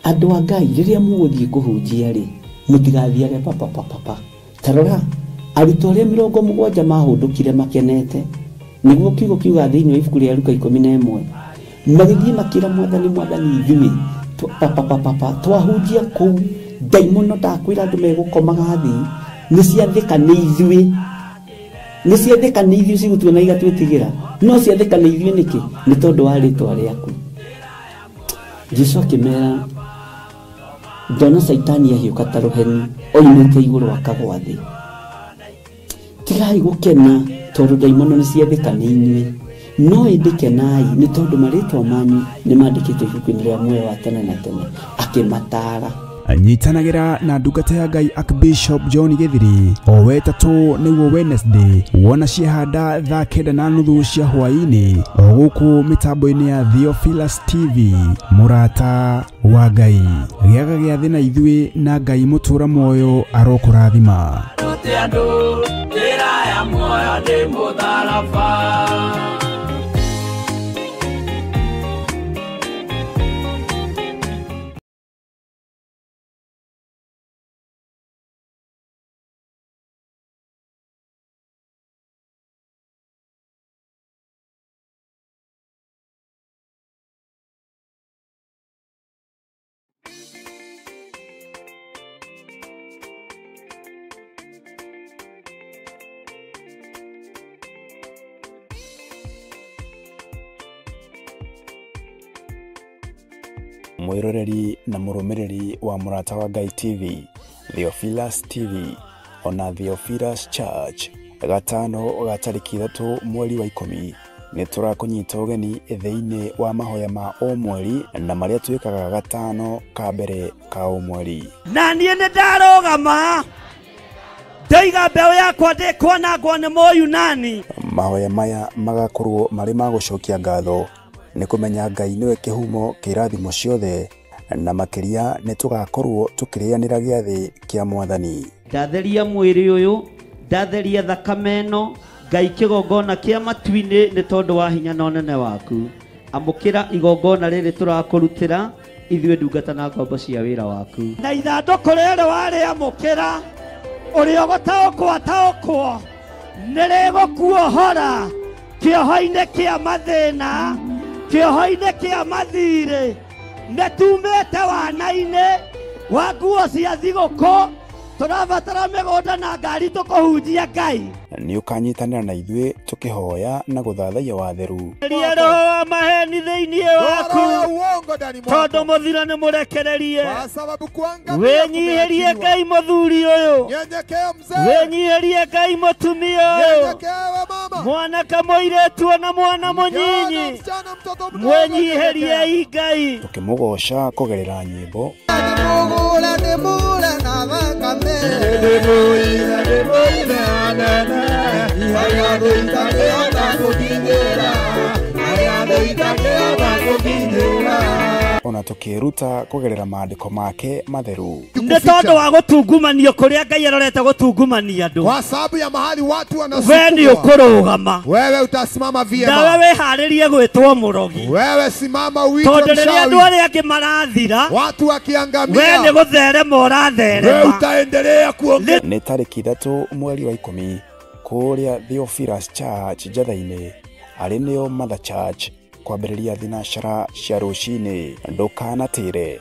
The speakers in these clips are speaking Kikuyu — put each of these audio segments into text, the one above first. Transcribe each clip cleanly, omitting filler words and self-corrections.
Andũ a Ngai rĩrĩa mũgũthiĩ kũhunjia rĩ, mũtigathiage papa papa papa. Tarora arutwo arĩa 70 mahũndũkire makenete, nĩguo kiugo kiuga thĩinĩ wa ibuku rĩa Luka 11, magĩthiĩ makĩra Mwathani, Mwathani ithuĩ papa papa papa twahunjia kũu ndaimono ndakwĩra andũ megũkomaga thĩ, nĩ ciathĩka nĩ ithuĩ, nĩ ciathĩka nĩ ithuĩ cigũtuona igatwĩtigĩra, no ciathĩka nĩ ithuĩ nĩkĩ? Nĩ tondũ wa rĩtwa rĩaku. Jesu akĩmera, ndona Caitani ahiũka ta rũheni oimĩte igũrũ akagwa thĩ. Tigai gũkena tondũ ndaimono nĩ ciathĩka nĩ inyuĩ, no ĩndĩ kenai nĩ tondũ marĩtwa manyu nĩ mandĩkĩtwo ibuku-inĩ rĩa muoyo wa tene na tene. Akĩmataara. Nyitanagĩra na ndungata ya Ngai Archbishop John Githiri o wetatũ nĩguo Wednesday wona ciahanda thaa 9:30 cia hwaĩ-inĩ o gũkũ mĩtambo-inĩ ya Theophilus TV. Mũrata wa Ngai, gĩaga gĩathĩ na ithuĩ na Ngai mũtũra muoyo arokũrathima. Mwiroreri na mũrũmĩrĩri wa Mũrata wa Ngai TV, Theophilus TV, ona Theophilus Church, gatano ga tarĩki 3 mweri wa 10 nĩ tũrakũnyita ũgeni thĩinĩ wa mahoya ma o mweri na marĩa twĩkaga gatano ka mbere ka o mweri. Na niĩ nĩ ndarũgama ndaiga mbeũ yakwa ndĩkwanangwo nĩ Mũyunani. Mahoya maya magakorwo marĩ ma gũcokia ngatho nĩ kũmenya Ngai nĩwe kĩhumo kĩa irathimo ciothe, na makĩria nĩ tũgakorwo tũkĩrĩanĩra gĩathĩ kĩa Mwathani. Ndatheria mwĩrĩ ũyũ, ndatheria thakame ĩno, Ngai kĩgongona kĩa matu-inĩ nĩ tondũ wa hinya na ũnene waku. Amũkĩra igongona rĩrĩ tũrakũrutĩra ithuĩ ndungata na ngombo cia wĩra waku. Na ithandũkũ rĩrĩ warĩamũkĩra, ũrĩa ũgũtaũkwo ataũkwo, nĩ rĩgũkuohora kĩoho-inĩ kĩa mathĩna, kĩoho-inĩ kĩa mathirĩ. Nĩ tumĩte wana-inĩ wa nguo cia thigũkũ, tũrabatara mĩgũnda na ngari tũkũhunjia Ngai. Nĩ ũkanyitanĩra na ithuĩ tũkĩhoya na gũthathaiya watheru. Ria roho wa maheni thĩinĩ waku, tondũ mũthiro nĩ mũrekererie. Wĩnyihĩrie Ngai mũthuri ũyũ, wĩnyihĩrie Ngai mũtumia ũyũ, mwanake mũirĩtu ona mwana mũnyinyi, mwĩnyihĩriei Ngai. Tũkĩmũgoca kũgerera nyĩmbo. Ona tũkĩruta kũgerera maandĩko make matheru. Nĩ tondũ wa gũtungumanio kũrĩa Ngai arorete gũtungumania andũ. Kwa sababu ya mahali watu wanasukumwa. We nĩ ũkũrũgama. Wewe utasimama vyema. Nawe wĩharĩrie gwĩtwo mũrogi. Wewe simama uitwe mchawi. Tondũ rĩrĩa andũ arĩa angĩ marathira, watu wakiangamia, we nĩ gũtherema ũratherema. Wewe utaendelea kuongea. Nĩ tarĩki 3 mweri wa 10 kũrĩa Theophilus Church Njatha-inĩ, arĩ nĩo Mother Church, kwambĩrĩria thinacara cia rũcinĩ. Ndũkanatĩre.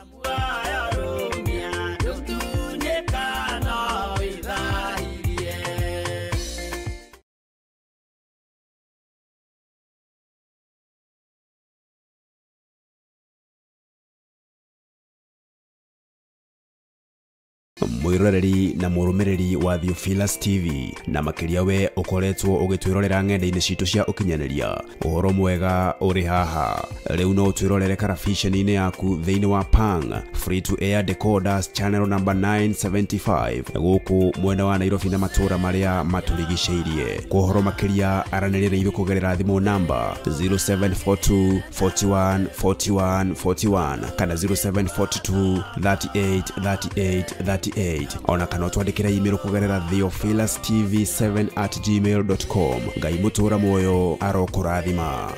Mwiroreri na mũrũmĩrĩri wa Theophilus TV, na makĩria we ũkoretwo ũgĩtwĩrorera ng'enda-inĩ citũ cia ũkinyanĩria, ũhoro mwega ũrĩ haha. Rĩu no ũtwĩrorere karabiceni-inĩ yaku thĩinĩ wa Pang Free to Air Decoders channel number 975 gũkũ mwena wa Nairobi na matũũra marĩa matũrigicĩirie. Kwa ũhoro makĩria aranĩria na ithuĩ kũgerera thimũ namba 0742 41 41 41 kana 0742 38 38 38 ona kana twandĩkĩre email kũgerera theophilustv7@gmail.com. Ngai mũtũra muoyo arokũrathima.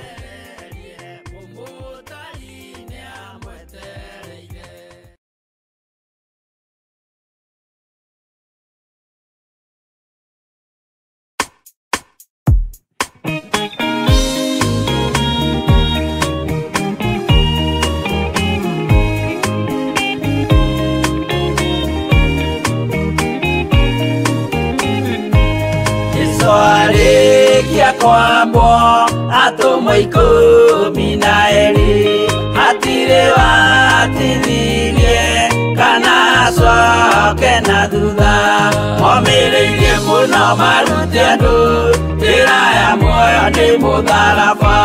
Kwambwo atũmwo 12 hatirĩ watithirie kana acoke na thutha. Momĩrĩirie mũno marute andũ njĩra ya muoyo nĩ mũtharaba.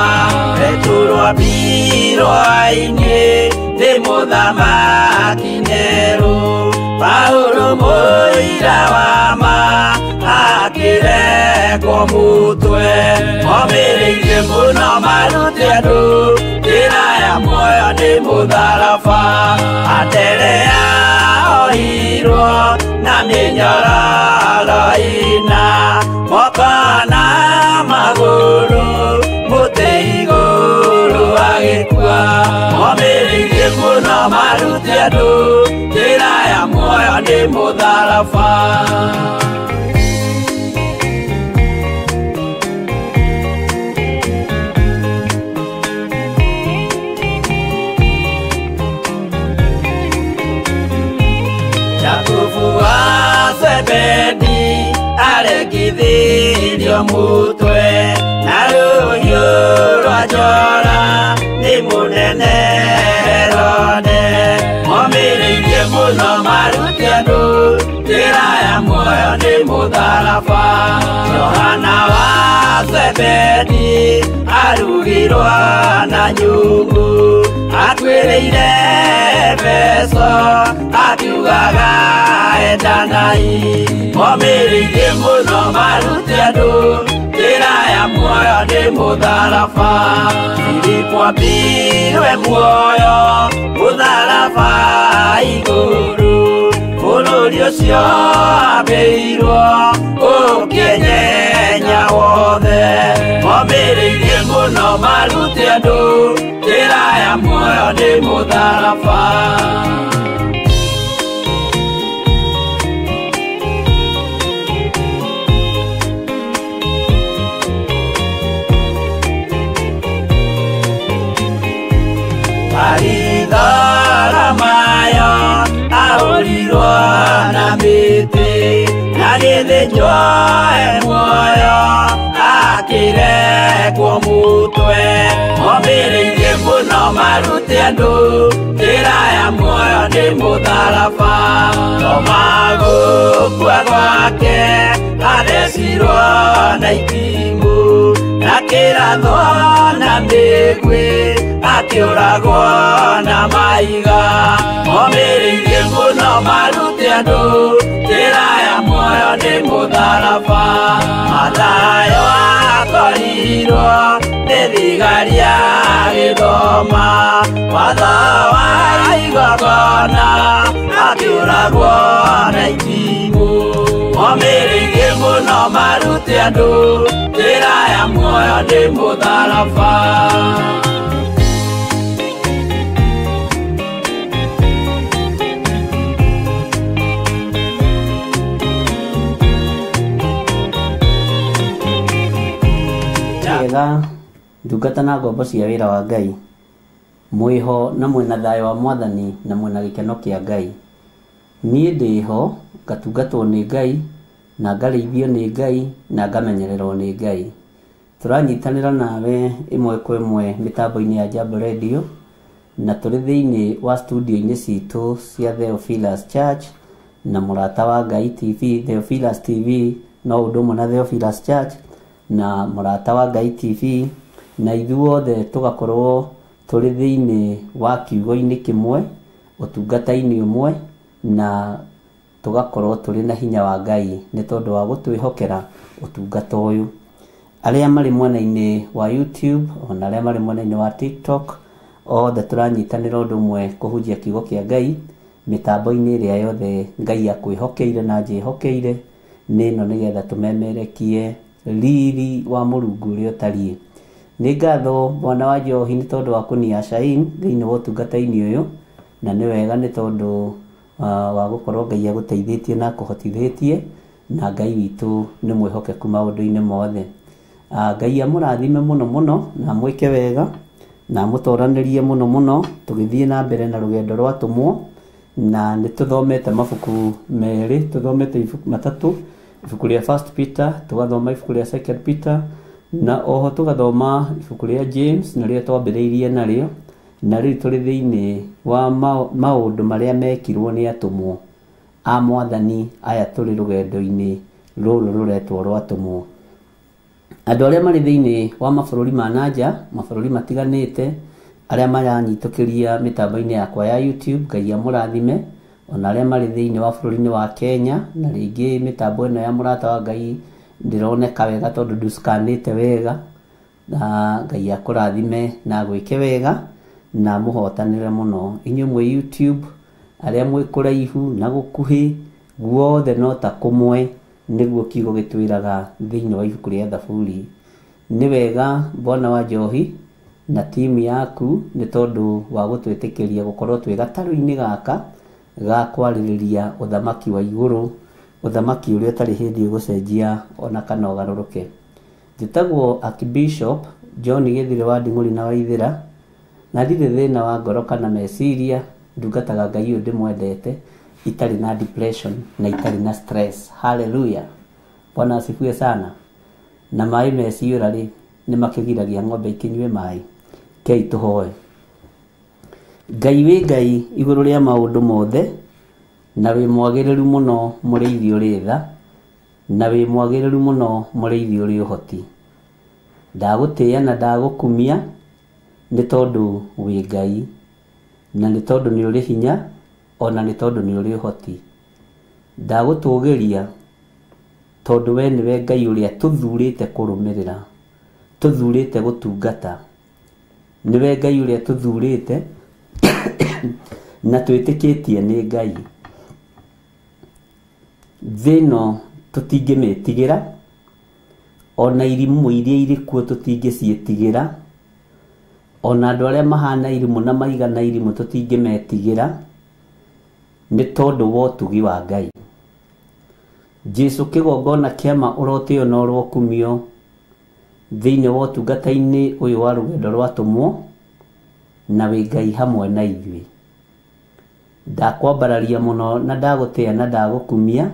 Petero ambirwo ainĩ nĩ mũthamaki Nero. Paulo mũira wa ma akĩrekwo mũtwe. Momĩrĩirie mũno marute andũ njĩra ya muoyo nĩ mũtharaba. Anderea ohirwo na mĩnyororo ĩna moko na magũrũ mũtĩ igũrũ agĩkua. Momĩrĩirie mũno marute andũ njĩra ya muoyo nĩ mũtharaba. Jakubu wa Zebedi aregithirio mutwe na rũhiũ rwa njora nĩ mũnene Herode. Momĩrĩirie mũno marute andũ njĩra ya muoyo nĩ mũtharaba. Johana wa Zebedi arugirwo na nyũngũ akuĩrĩire Efeso akiugaga endanai. Momĩrĩirie mũno marute andũ njĩra ya muoyo nĩ mũtharaba. Filipo ambirwe muoyo mũtharaba igũrũ. Bũrũri ũcio ambĩirwo ũkĩenyenya wothe. Momĩrĩirie mũno marute andũ njĩra ya muoyo nĩ mũtharaba. Baritholomayo ahũrirwo na mĩtĩ na gĩthĩnjwo e muoyo akĩrekwo mũtwe. Momĩrĩirie mũno marute andũ njĩra ya muoyo nĩ mũtharaba. Toma gũkua gwake athecirwo na itimũ na kĩrathwo na mĩguĩ akĩũragwo na mahiga. Momĩrĩirie mũno marute andũ njĩra ya muoyo nĩ mũtharaba. Mathayo akorirwo nĩ thigari agĩthoma watho wa igongona akĩũragwo na itimũ. Momĩrĩirie mũno marute andũ njĩra ya muoyo nĩ mũtharaba. Wega ndungata na ngombo cia wĩra wa Ngai, mwĩho na mwĩna thayũ wa Mwathani na mwĩna gĩkeno kĩa Ngai. Niĩ ndĩho ngatungatwo nĩ Ngai na ngarĩithio nĩ Ngai na ngamenyererwo nĩ Ngai. Tũranyitanĩra nawe ĩmwe kwa ĩmwe mĩtambo-inĩ ya Jambo Radio na tũrĩ thĩinĩ wa studio-inĩ citũ cia Theophilus Church na Mũrata wa Ngai TV. Theophilus TV no ũndũ ũmwe na Theophilus Church na Mũrata wa Ngai TV, na ithuothe tũgakorwo tũrĩ thĩinĩ wa kiugo-inĩ kĩmwe, ũtungata-inĩ ũmwe, na tũgakorwo tũrĩ na hinya wa Ngai nĩ tondũ wa gũtwĩhokera ũtungata ũyũ. Arĩa marĩ mwena-inĩ wa YouTube ona arĩa marĩ mwena-inĩ wa TikTok othe tũranyitanĩra ũndũ ũmwe kũhunjia kiugo kĩa Ngai mĩtambo-inĩ ĩrĩa yothe Ngai akwĩhokeire na anjĩhokeire nĩ ĩno, nĩgetha tũmemerekie riri wa Mũrungu ũrĩa ũtariĩ. Nĩ ngatho mwana wa Njohi nĩ tondũ wa kũnia Shain thĩinĩ wa ũtungata-inĩ ũyũ, na nĩ wega nĩ tondũ wa gũkorwo Ngai agũteithĩtie na akũhotithĩtie, na Ngai witũ nĩ mwĩhokeku maũndũ-inĩ mothe. Ngai amũrathime mũno mũno na amwĩke wega na amũtoranĩrie mũno mũno tũgĩthiĩ na mbere na rũgendo rwa atũmwo. Na nĩ tũthomete mabuku merĩ, tũthomete ibuku matatũ, ibuku rĩa First Peter, tũgathoma ibuku rĩa Second Peter, Na oho tũgathoma ibuku rĩa James na rĩo twambĩrĩirie narĩo, na rĩu tũrĩ thĩinĩ wa maũndũ marĩa mekirwo nĩ atũmwo a mwathani aya tũrĩ rũgendo-inĩ rũrũ rũretwo rwa atũmwo. Andũ arĩa marĩ thĩinĩ wa mabũrũri ma nanja, mabũrũri matiganĩte, arĩa maranyitũkĩria mĩtambo-inĩ yakwa ya YouTube, Ngai amũrathime. Ona arĩa marĩ thĩinĩ wa bũrũri-inĩ wa Kenya, na rĩngĩ mĩtambo ĩno ya mũrata wa Ngai ndĩroneka wega tondũ ndũcikanĩte wega, na Ngai akũrathime na agwĩke wega na mũhotanĩre mũno. Inyuĩ mwĩ YouTube, arĩa mwĩ kũraihu na gũkuhĩ, guothe no ta kũmwe, nĩguo kiugo gĩtwĩraga thĩinĩ wa ibuku rĩa Thaburi. Nĩ wega Bwana wa Njohi na timu yaku nĩ tondũ wa gũtwĩtĩkĩria gũkorwo twĩ gatarũ-inĩ gaka ga kwarĩrĩria ũthamaki wa igũrũ, ũthamaki ũrĩa ũtarĩ hĩndĩ ũgũcenjia ona kana ũgarũrũke. Njĩtagwo Archbishop John Gĩthire wa Nding'ũri na Waithĩra, na ndirĩ thĩna wa ngoro kana meciria, ndungataga Ngai ũyũ ndĩmwendete, itarĩ na depression na itarĩ na stress. Hallelujah. Bwana asifiwe sana. Na maĩ meciũra rĩ, nĩ makĩgiragia ng'ombe ikĩnyue maĩ. Kei tũhoe. Ngai wĩ Ngai igũrũ rĩa maũndũ mothe, na wĩ mwagĩrĩru mũno mũrĩithi ũrĩ tha, na wĩ mwagĩrĩru mũno mũrĩithi ũrĩ ũhoti. Ndagũtĩĩa na ndagũkumia nĩ tondũ wĩ Ngai, na nĩ tondũ nĩ ũrĩ hinya, ona nĩ tondũ nĩ ũrĩ ũhoti. Ndagũtũgĩria tondũ we nĩwe Ngai ũrĩa tũthurĩte kũrũmĩrĩra, tũthurĩte gũtungata. Nĩwe Ngai ũrĩa tũthurĩte na twĩtĩkĩtie nĩ Ngai. Thĩ ĩno tũtingĩmĩtigĩra, ona irimũ iria irĩ kuo tũtingĩciĩtigĩra, ona andũ arĩa mahana irimũ na maigana irimũ tũtingĩmetigĩra, nĩ tondũ wa ũtugi wa Ngai. Jesu kĩgongona kĩama ũrotĩo na ũrokumio thĩinĩ wa ũtungata-inĩ ũyũ wa rũgendo rwa atũmwo, na wĩ Ngai hamwe na ithuĩ. Ndakwambararia mũno na ndagũtĩa na ndagũkumia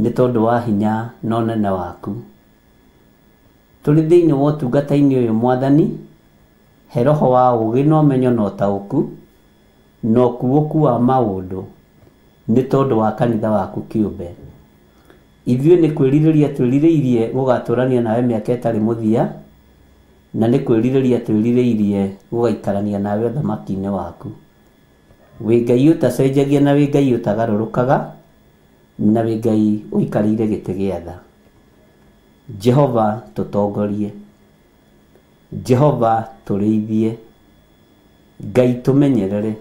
nĩ tondũ wa hinya na ũnene waku. Tũrĩ thĩinĩ wa ũtungata-inĩ ũyũ mwathani, he roho wa ũũgĩ na ũmenyo na ũtaũku na ũkuũku wa maũndũ nĩ tondũ wa kanitha waku kĩũmbe. Ithuĩ nĩ kwĩrirĩria twĩrirĩirie gũgatũrania nawe mĩaka ĩtarĩ mũthia, na nĩ kwĩrirĩria twĩrirĩirie gũgaikarania nawe ũthamaki-inĩ waku. Wĩ Ngai ũtacenjagia na wĩ Ngai ũtagarũrũkaga, na wĩ Ngai ũikarĩire gĩtĩ gĩa tha. Jehova tũtongorie, Jehova tũrĩithie, Ngai tũmenyerere.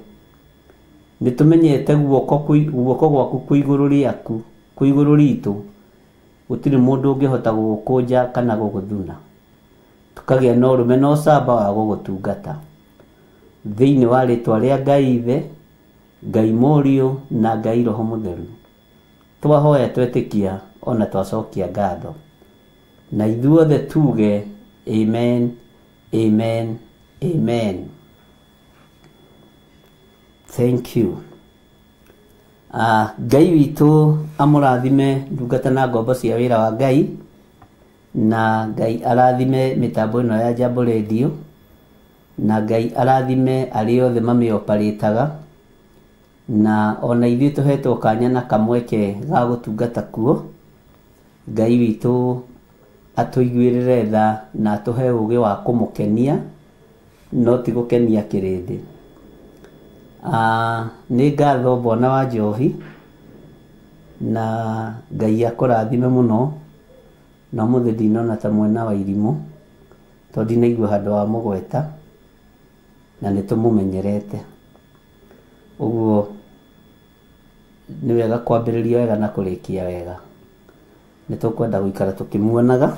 Nĩ tũmenyete guoko gwaku kwĩ igũrũ rĩaku, kwĩ igũrũ ritũ, gũtirĩ mũndũ ũngĩhota gũgũkũnja kana gũgũthuna. Tũkagĩa na ũrũme na ũcamba wa gũgũtungata. Thĩinĩ wa rĩtwa rĩa Ngai Ithe, Ngai Mũriũ na Ngai Roho Mũtheru, twahoya twetĩkia ona twacokia ngatho. Na ithuothe tuge amen, amen, amen. Thank you. Ngai witũ amũrathime ndungata na ngombo cia wĩra wa Ngai, na Ngai arathime mĩtambo ĩno ya Jambo Radio, na Ngai arathime arĩa othe mamĩoparĩtaga, na ona ithuĩ tũhetwo kanya na kamweke ga gũtungata kuo. Ngai witũ atũiguĩrĩre tha na atũhe ũũgĩ wa kũmũkenia, no ti gũkenia kĩrĩndĩ. Nĩ ngatho Bwana wa Njohi, na Ngai akũrathime mũno, na ũmũthĩ ndinona ta mwena wa irimũ, tondũ ndinaigua handũ wa mũgweta, na nĩ tũmũmenyerete. Ũguo nĩ wega kwambĩrĩria wega na kũrĩkia wega. Nĩ tũkwenda gũikara tũkĩmuonaga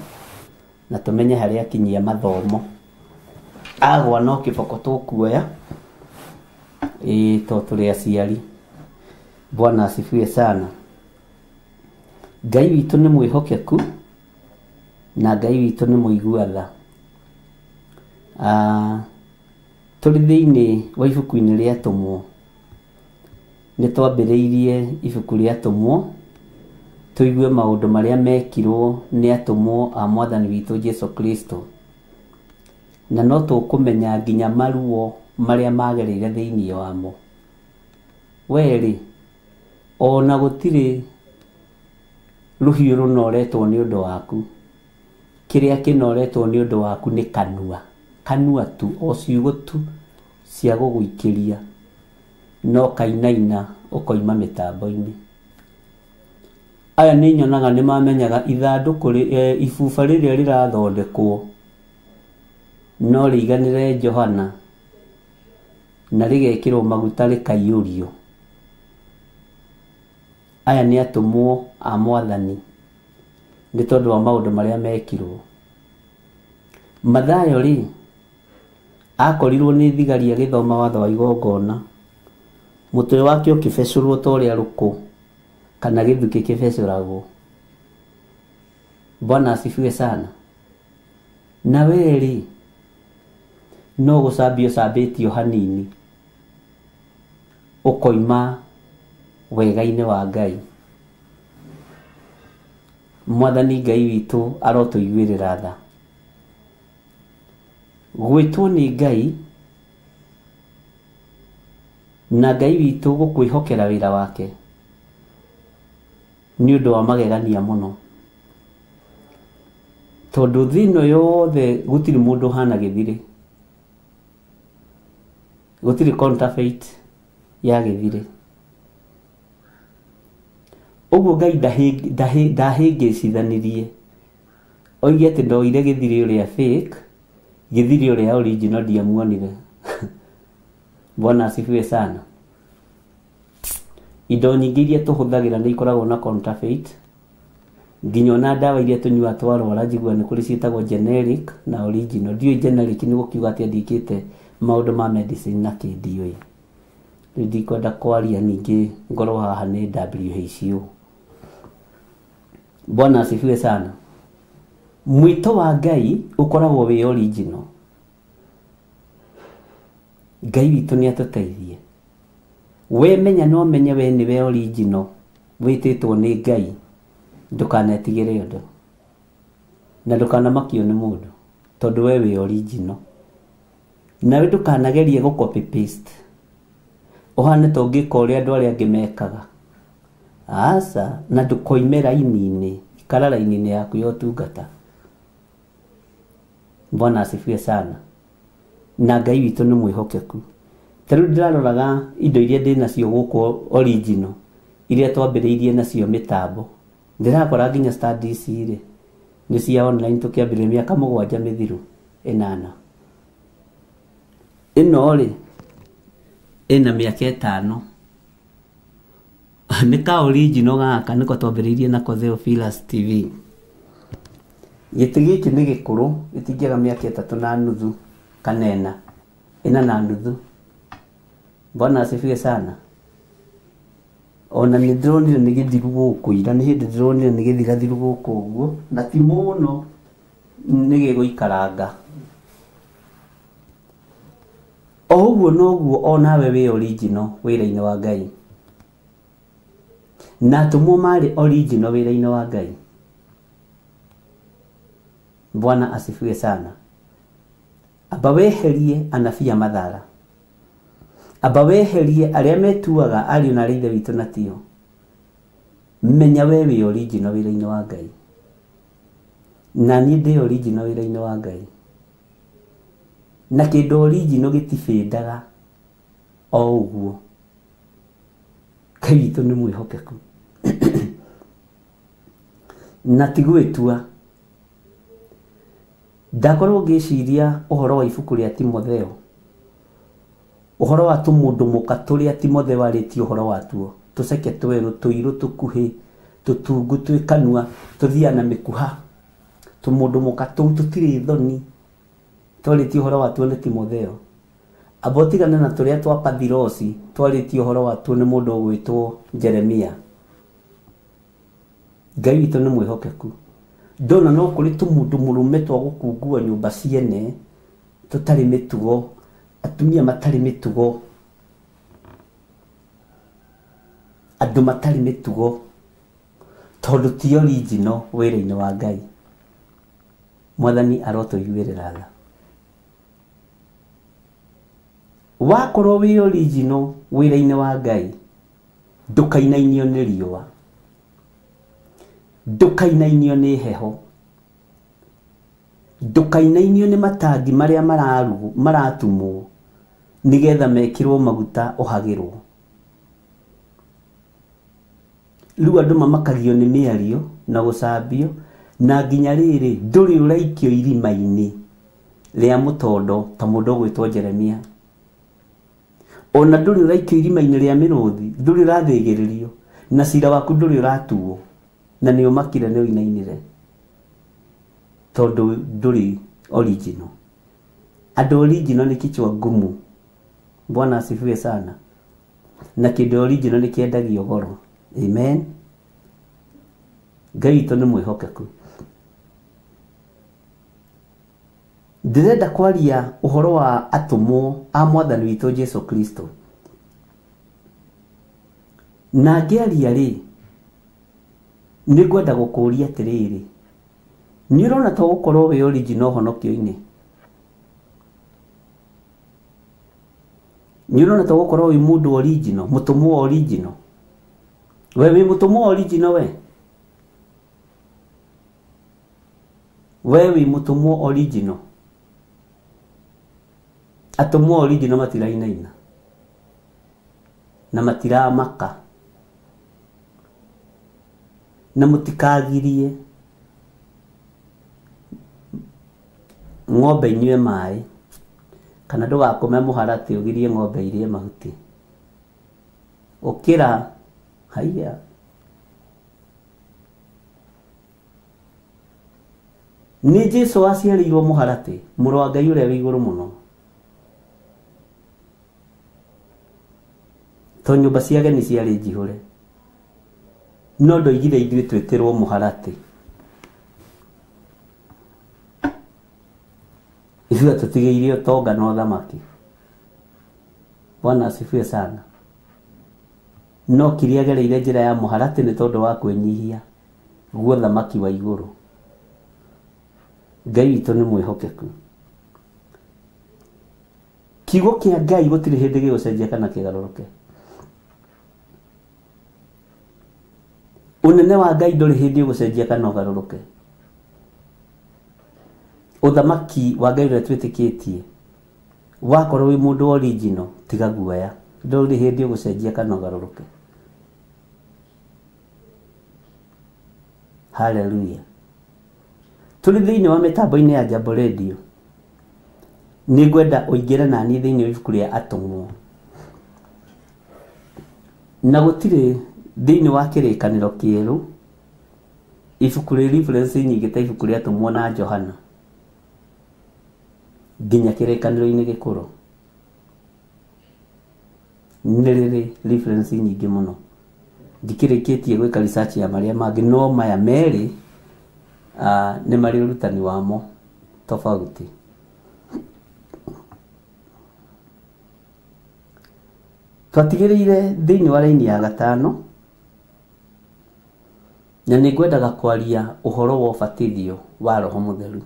na tũmenye harĩa akinyia mathomo. Agwa no kĩboko tũkuoya, ĩĩ to tũrĩ aciari. Bwana asifiwe sana. Ngai witũ nĩ mwĩhokeku na Ngai witũ nĩ mũigua tha. Tũrĩ thĩinĩ wa ibuku-inĩ rĩa Atũmwo. Nĩ twambĩrĩirie ibuku rĩa Atũmwo Tũigue maũndũ marĩa mekirwo nĩ atũmwo a mwathani witũ Jesu Kristo. Na no tũkũmenya nginya maruo marĩa magereire thĩinĩ wamo. We-rĩ, ona gũtirĩ rũhiũ rũnoretwo nĩ ũndũ waku. Kĩrĩa kĩnoretwo nĩ ũndũ waku nĩ kanua. Kanua tu, o ciugo tu cia gũgũikĩria. No kainaina ũkoima mĩtambo-inĩ. Aya nĩ nyonaga nĩ mamenyaga ithandũkũ ibuba rĩrĩa rĩrathondekwo no rĩiganĩre Johana na rĩgekĩrwo maguta rĩkaiyũrio. Aya nĩ atũmwo a mwathani nĩ tondũ wa maũndũ marĩa mekirwo. Mathayo rĩ, akorirwo nĩ thigari agĩthoma watho wa igongona. Mũtwe wake ũkĩbecũrwo ta ũrĩa rũkũ kana gĩthukĩ kĩbecũragwo. Bwana asifiwe sana. Na we rĩ, no gũcambio ũcambĩtio hanini ũkoima wega-inĩ wa Ngai. Mwathani Ngai witũ arotũiguĩrĩra tha. Gwĩtwo nĩ Ngai na Ngai witũ gũkwĩhokera wĩra wake nĩ ũndũ wa magegania mũno. Tondũ thĩ ĩno yothe gũtirĩ mũndũ ũhana gĩthirĩ. Gũtirĩ counterfeit ya gĩthirĩ. Ũguo Ngai ndahĩngĩcithanirie oige atĩ ndoire gĩthirĩ ũrĩa fake, gĩthirĩ ũrĩa original ndiamuonire. Bwana asifiwe sana. Indo nyingĩ iria tũhũthagĩra nĩ ikoragwo na counterfeit. Nginya ona ndawa iria tũnyuaga twarwara njiguaga nĩ kũrĩ ciĩtagwo generic na original. Ndiũĩ generic nĩ gũkiuga atĩa, ndiĩkĩte maũndũ ma medicine na kĩ ndiũĩ. Rĩu ndikwenda kwaria ningĩ ngorwo haha nĩ WHO. Bwana asifiwe sana. Mwĩto wa Ngai ũkoragwo wĩ original. Ngai witũ nĩ atũteithie. We menya no menye we nĩwe original wĩtĩtwo nĩ Ngai. Ndũkanetigĩre ũndũ na ndũkanamakio nĩ mũndũ tondũ we wĩ original. Nawe ndũkanagerie gũ copy paste ũhane ta ũngĩka ũrĩa andũ arĩa angĩ mekaga. Aca, na ndũkoime raini-inĩ, ikara raini-inĩ yaku ya ũtungata. Bwana asifiwe sana. Na Ngai witũ nĩ mwĩhokeku. Ta rĩu ndĩraroraga indo iria ndĩ nacio gũkũ original iria twambĩrĩirie nacio mĩtambo. Ndĩrakora nginya studies rĩ nĩ cia online tũkĩambĩrĩria mĩaka 7 mĩthiru 8. Ĩno rĩ ĩna mĩaka 5. Nĩ ka original gaka nĩko twambĩrĩirie nako Theophilus TV. Gĩtĩ gĩkĩ nĩ gĩkũrũ, gĩtingĩaga mĩaka 3.5 kana 4. 4.5. Bwana asifiwe sana. Ona nĩ ndĩronire nĩ gĩthiru gũkũ ira, nĩ hĩndĩ ndĩronire nĩ gĩthirathiru gũkũ ũguo, na ti mũno nĩ gĩgũikaranga. O ũguo noguo onawe wĩ original wĩra-inĩ wa Ngai. Na atũmwo marĩ original wĩra-inĩ wa Ngai. Bwana asifiwe sana. Amba weherie anabii a mathara. Amba weherie arĩa metuaga ariũ na aarĩ a Ithe witũ na tio. Menya we wĩ original wĩra-inĩ wa Ngai. Na niĩ ndĩ original wĩra-inĩ wa Ngai. Na kĩndũ original gĩtibĩndaga o ũguo. Ngai witũ nĩ mwĩhokeku. Na ti gwĩtua. Ndakorwo ngĩciria ũhoro wa ibuku rĩa Timotheo. Ũhoro wa tũmũndũ mũka tũrĩa Timotheo arĩtie ũhoro watuo. Tũceke twerũ, tũirũ, tũkuhĩ, tũtungu twĩ kanua, tũthiaga na mĩkuha. Tũmũndũ mũka tũu tũtirĩ thoni. Twarĩtie ũhoro watuo nĩ Timotheo. Amba ũtigane na tũrĩa twa Pathirosi, twarĩtie ũhoro watuo nĩ mũndũ ũgwĩtwo Jeremia. Ngai witũ nĩ mwĩhokeku. Ndona no kũrĩ tũmũndũ mũrũme twa gũkungua nyũmba ciene, tũtarĩ mĩtugo, atumia matarĩ mĩtugo, andũ matarĩ mĩtugo. Tondũ ti original wĩra-inĩ wa Ngai. Mwathani arotũiguĩrĩra tha. Wakorwo wĩ original wĩra-inĩ wa Ngai, ndũkainainio nĩ riũa, ndũkainainio nĩ heho, ndũkainainio nĩ matangi marĩa maratumwo nĩgetha mekĩrwo maguta ũhagĩrwo. Rĩu andũ mamakagio nĩ mĩario na gũcambio, na nginya rĩrĩ ndũrĩ ũraikio irima-inĩ rĩa mũtondo ta mũndũ ũgwĩtwo Jeremia. Ona ndũrĩ ũraikio irima-inĩ rĩa mĩrũthi, ndũrĩ ũrathĩgĩrĩrio, na cira waku ndũrĩ ũratuo, na nĩ ũmakire nĩ ũinainire tondũ ndũrĩ original. Andũ original nĩ kichwa ngumu. Bwana asifiwe sana. Na kĩndũ original nĩ kĩendagio goro. Amen. Ngai witũ nĩ mwĩhokeku. Ndĩrenda kwaria ũhoro wa atũmwo a mwathani witũ Jesu Kristo. Na ngĩaria rĩ, nĩ ngwenda gũkũria atĩrĩrĩ, nĩ ũrona to gũkorwo wĩ original ũhonokio-inĩ? Nĩ ũrona to gũkorwo wĩ mũndũ original, mũtũmwo original? We wĩ mũtũmwo original we? We wĩ mũtũmwo original? Atũmwo original matirainaina na matiramaka, na mũtikagirie ng'ombe inyue maĩ, kana ndũgakome mũharatĩ ũgirie ng'ombe irie mahuti. Ũkĩra haiya. Nĩ Jesu aciarĩirwo mũharatĩ, mũrũ wa Ngai ũrĩa wĩ igũrũ mũno. To nyũmba cia ageni ciarĩ njihũre, no ndoigire ithuĩ twĩtĩrwo mũharatĩ. Ithuĩ atũtigĩirie ũtonga na ũthamaki. Bwana asifiwe sana. No kĩrĩa agereire njĩra ya mũharatĩ nĩ tondũ wa kwĩnyihia guo thamaki wa igũrũ. Ngai witũ nĩ mwĩhokeku. Kiugo kĩa Ngai gũtirĩ hĩndĩ gĩgũcenjia kana kĩgarũrũke. Ũnene wa Ngai ndũrĩ hĩndĩ ũgũcenjia kana ũgarũrũke. Ũthamaki wa Ngai ũrĩa twĩtĩkĩtie, wakorwo wĩ mũndũ original, tiga guoya, ndũrĩ hĩndĩ ũgũcenjia kana ũgarũrũke. Hallelujah. Tũrĩ thĩinĩ wa mĩtambo-inĩ ya Jambo Radio, nĩ ngwenda ũingĩre naniĩ thĩinĩ wa ibuku rĩa Atũmwo. Na gũtirĩ thĩinĩ wa kĩrĩkanĩro kĩerũ ibuku rĩ reference nyingĩ ta ibuku rĩa Atũmwo na Johana nginya kĩrĩkanĩro-inĩ gĩkũrũ. Nĩ rĩrĩ reference nyingĩ mũno. Ndikĩrĩkĩtie gwĩka research ya marĩa mangĩ, no maya merĩ nĩ marĩ ũrutani wamo tofauti. Twatigĩrĩire thĩinĩ wa raini ya gatano, na nĩ ngwendaga kwaria ũhoro wa ũbatithio wa Roho Mũtheru.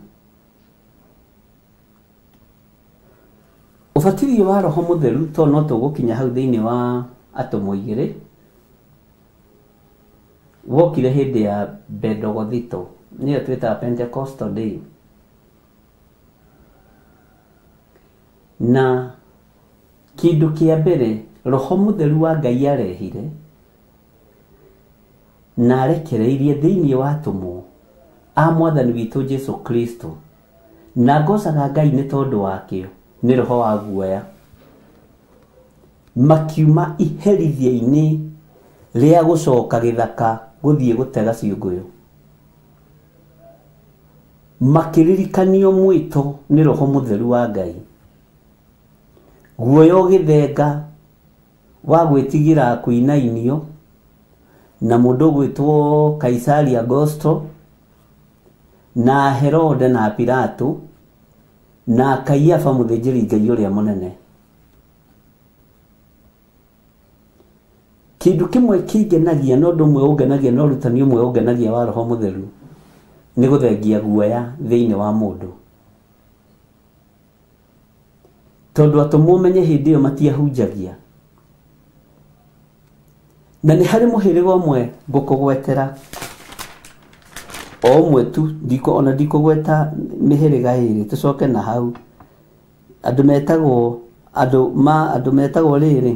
Ũbatithio wa Roho Mũtheru to no tũgũkinya hau thĩinĩ wa Atũmwo igĩrĩ, wokire hĩndĩ ya Bendegothito, nĩyo twĩtaga Pentecostal Day. Na kĩndũ kĩa mbere Roho Mũtheru wa Ngai arehire na arekereirie thĩinĩ wa atũmwo a mwathani witũ Jesu Kristo, na ngocaga Ngai nĩ tondũ wakĩo, nĩ roho wa guoya. Makiuma iherithia-inĩ rĩa gũcoka gĩthaka gũthiĩ gũtega ciũngũyũ, makĩririkanio mwĩto nĩ Roho Mũtheru wa Ngai. Guoya ũgĩthenga wa gwĩtigĩra kũinainio na mũndũ ũgwĩtwo Kaisari Augusto na Herode na Pilato na Kaiafa mũthĩnjĩri Ngai ũrĩa mũnene. Kindu kimwe kingenagia no ũndũ ũmwe ũngenagia no ũrutani ũmwe ũngenagia wa Roho Mũtheru nĩ gũthengia guoya thĩinĩ wa mũndũ. Tondũ atũmwo menye hĩndĩ ĩyo matiahunjagia. Na nĩ harĩ mũhĩrĩga ũmwe ngũkũgwetera o ũmwe tu, ndiko ona ndikũgweta mĩhĩrĩga ĩrĩ, tũcoke na hau. Andũ metagwo andũ metagwo rĩrĩ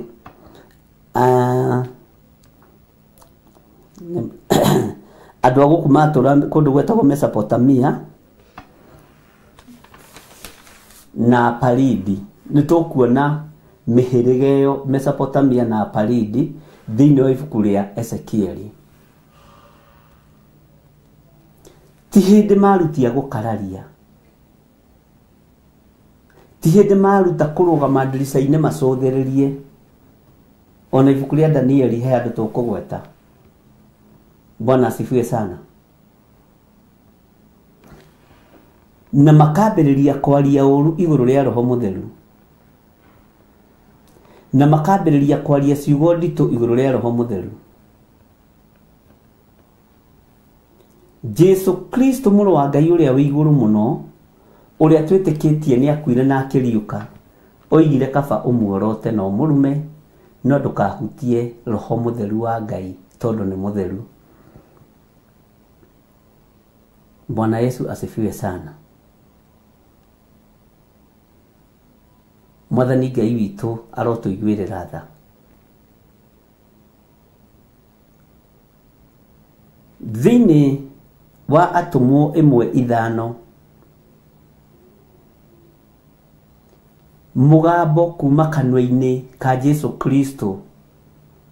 andũ a gũkũ matũra kũndũ gwetagwo Mesopotamia na Paridi. Nĩ tũkuona mĩhĩrĩga ĩyo Mesopotamia na Paridi thĩinĩ wa ibuku rĩa Ezekieli. Ti hĩndĩ marutia gũkararia, ti hĩndĩ maruta kũrũgama ndirica-inĩ macũthĩrĩrie. Ona ibuku rĩa Danieli he andũ tũkũgweta. Bwana asifiwe sana. Na makambĩrĩria kwaria ũru igũrũ rĩa Roho Mũtheru, na makambĩrĩria kwaria ciugo nditũ igũrũ rĩa Roho Mũtheru. Jesu Kristo mũrũ wa Ngai ũrĩa wĩ igũrũ mũno, ũrĩa twĩtĩkĩtie nĩ akuire na akĩriũka, oigire kaba ũmuorote na ũmũrume, no ndũkahutie Roho Mũtheru wa Ngai tondũ nĩ mũtheru. Bwana Yesu asifiwe sana. Mwathani Ngai witũ arotũiguĩrĩra tha. Thĩinĩ wa atũmwo 1:5, mũgambo kuma kanua-inĩ ka Jesu Kristo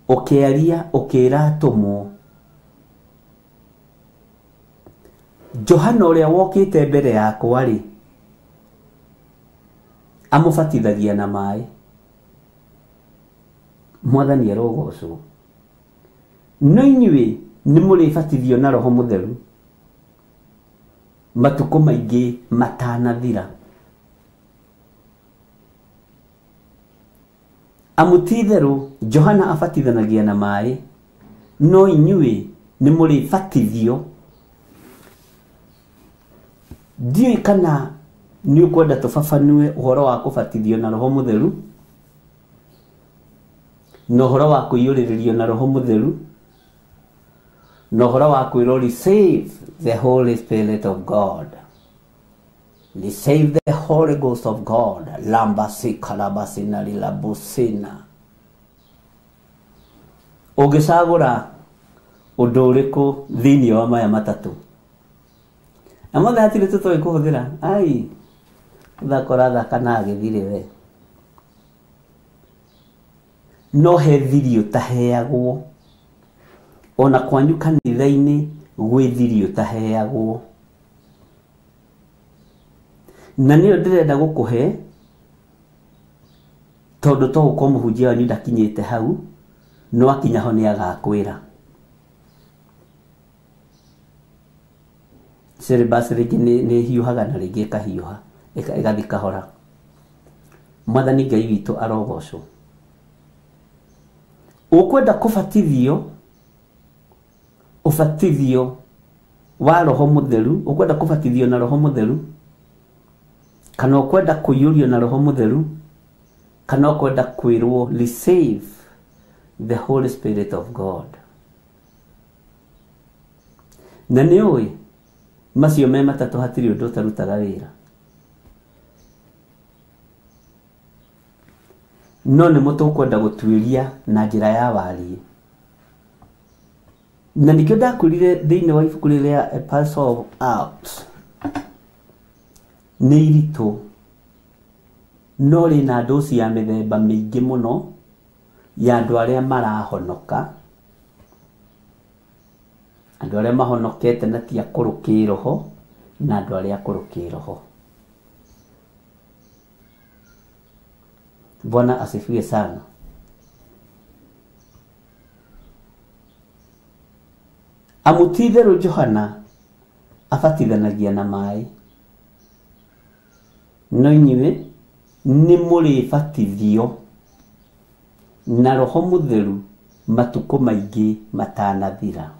ũkĩaria ũkĩra atũmwo, Johana ũrĩa wokĩte mbere yakwa rĩ, amũbatithagia na maĩ. Mwathani arogocwo. No inyuĩ nĩ mũrĩbatithio na Roho Mũtheru matukũ maingĩ matanathira. Amu ti itherũ Johana abatithanagia na maĩ, no inyuĩ nĩ mũrĩbatithio. Ndiũĩ kana nĩ ũkwenda tũbabanue ũhoro wa kũbatithio na Roho Mũtheru na ũhoro wa kũiyũrĩrĩrio na Roho Mũtheru na ũhoro wa kwĩrwo receive the Holy Spirit of God, receive the Holy Ghost of God, lambasi karabasina lilabusina. Ũngĩcagũra ũndũ ũrĩkũ thĩinĩ wa maya matatũ? Na mothe hatirĩ tũtoĩ kũhũthĩra. Ai, mũthako ũrathaka na agĩthire we. No he thiri ũtaheagwo. Ona kwanyu kanitha-inĩ gwĩ thiri ũtaheagwo. Na nĩyo ndĩrenda gũkũhe, tondũ to gũkorwo mũhunjia wanyu ndakinyĩte hau, no akinya ho nĩ agakwĩra. Syllabus rĩngĩ nĩ hiũhaga na rĩngĩ ĩkahiũha, ĩgathiĩ kahora. Mwathani Ngai witũ arogocwo. Ũkwenda kũbatithio, ũbatithio wa Roho Mũtheru, ũkwenda kũbatithio na Roho Mũtheru, kana ũkwenda kũiyũrio na Roho Mũtheru, kana ũkwenda kwĩrwo receive the Holy Spirit of God. Na nĩ ũĩ macio me matatũ hatirĩ ũndũ ũtarutaga wĩra. No nĩmo tũkwenda gũtuĩria na njĩra ya wariĩ. Na nĩkĩo ndakwĩrire thĩinĩ wa ibuku rĩrĩa Epistle of Acts nĩ iritũ, no rĩna ndoci ya mĩthemba mĩingĩ mũno ya andũ arĩa marahonoka, andũ arĩa mahonokete na ti akũrũ kĩroho, na andũ arĩa akũrũ kĩroho. Bwana asifiwe sana. Amu ti itherũ Johana abatithanagia na maĩ, no inyuĩ nĩ mũrĩbatithio na Roho Mũtheru matukũ maingĩ matanathira.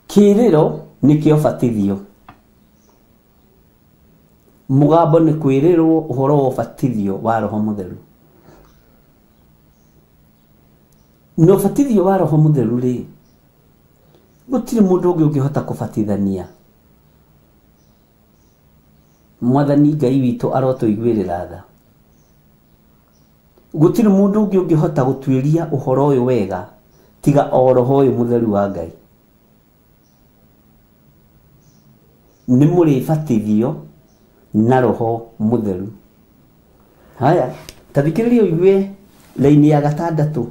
Kĩrĩro nĩkĩo batithio. Mũgambo nĩ kwĩrĩrwo ũhoro wa ũbatithio wa Roho Mũtheru. Na ũbatithio wa Roho Mũtheru rĩ, gũtirĩ mũndũ ũngĩ ũngĩhota kũbatithania. Mwathani Ngai witũ arotũiguĩrĩra tha. Gũtirĩ mũndũ ũngĩ ũngĩhota gũtuĩria ũhoro ũyũ wega tiga o Roho ũyũ Mũtheru wa Ngai. Nĩ mũrĩbatithio na Roho Mũtheru. Haya, ta thikĩrĩria ũigue raini ya gatandatũ.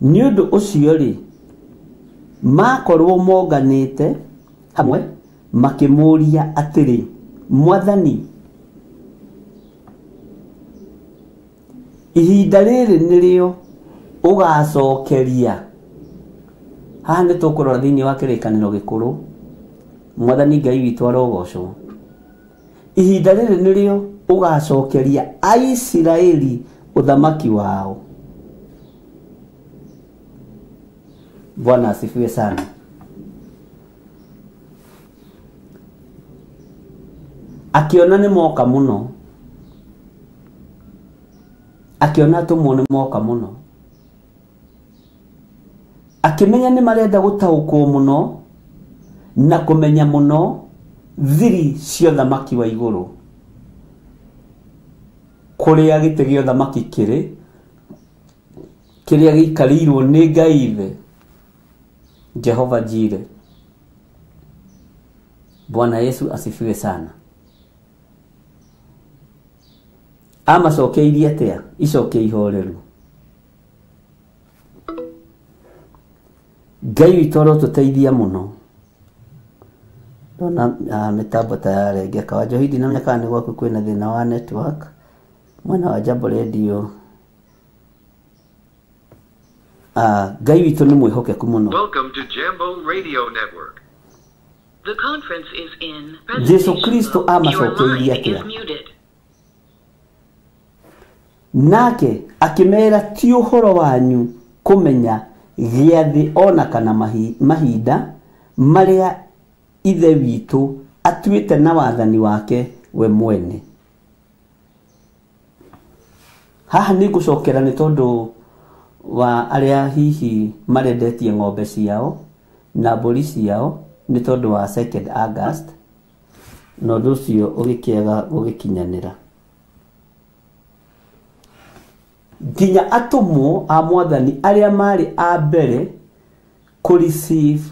Nĩ ũndũ ũcio rĩ, makorwo monganĩte hamwe makĩmũũria atĩrĩ, Mwathani, ihinda rĩrĩ nĩrĩo ũgacokeria. Haha nĩ tũkũrora thĩinĩ wa kĩrĩkanĩro gĩkũrũ. Mwathani Ngai witũ arogocwo. Ihinda rĩrĩ nĩrĩo ũgacokeria Aisiraeli ũthamaki wao. Bwana asifiwe sana. Akiona nĩ moka mũno, akiona atũmwo nĩ moka mũno, akĩmenya nĩ marenda gũtaũkwo mũno na kũmenya mũno thiri cia ũthamaki wa igũrũ, kũrĩa gĩtĩ gĩa ũthamaki kĩrĩ, kĩrĩa gĩikarĩirwo nĩ Ngai Ithe, Jehova Jire. Bwana Yesu asifiwe sana. Amacokeirie atĩa? Icokia ihoreru. Ngai witũ arotũteithia mũno. Ndona mĩtambo ta yarengeka. Wanjohi ndinamenya kana nĩ gwaku kwĩna thĩna wa network mwena wa Jambo Radio. Ngai witũ nĩ mwĩhokeku mũno. Welcome to Jambo Radio Network. The conference is in Jesu presentation Kristo mode. Your amacokeirie line atĩa? is muted. Nake akĩmera ti ũhoro wanyu kũmenya gĩathĩ ona kana mahinda marĩa Ithe witũ atuĩte na wathani wake we mwene. Haha nĩ ngũcokera nĩ tondũ wa arĩa hihi marendetie ng'ombe ciao na mbũri ciao nĩ tondũ wa 2nd August, na ũndũ ũcio ũgĩkĩaga gũgĩkinyanĩra. Nginya atũmwo a Mwathani arĩa marĩ a mbere kũ receive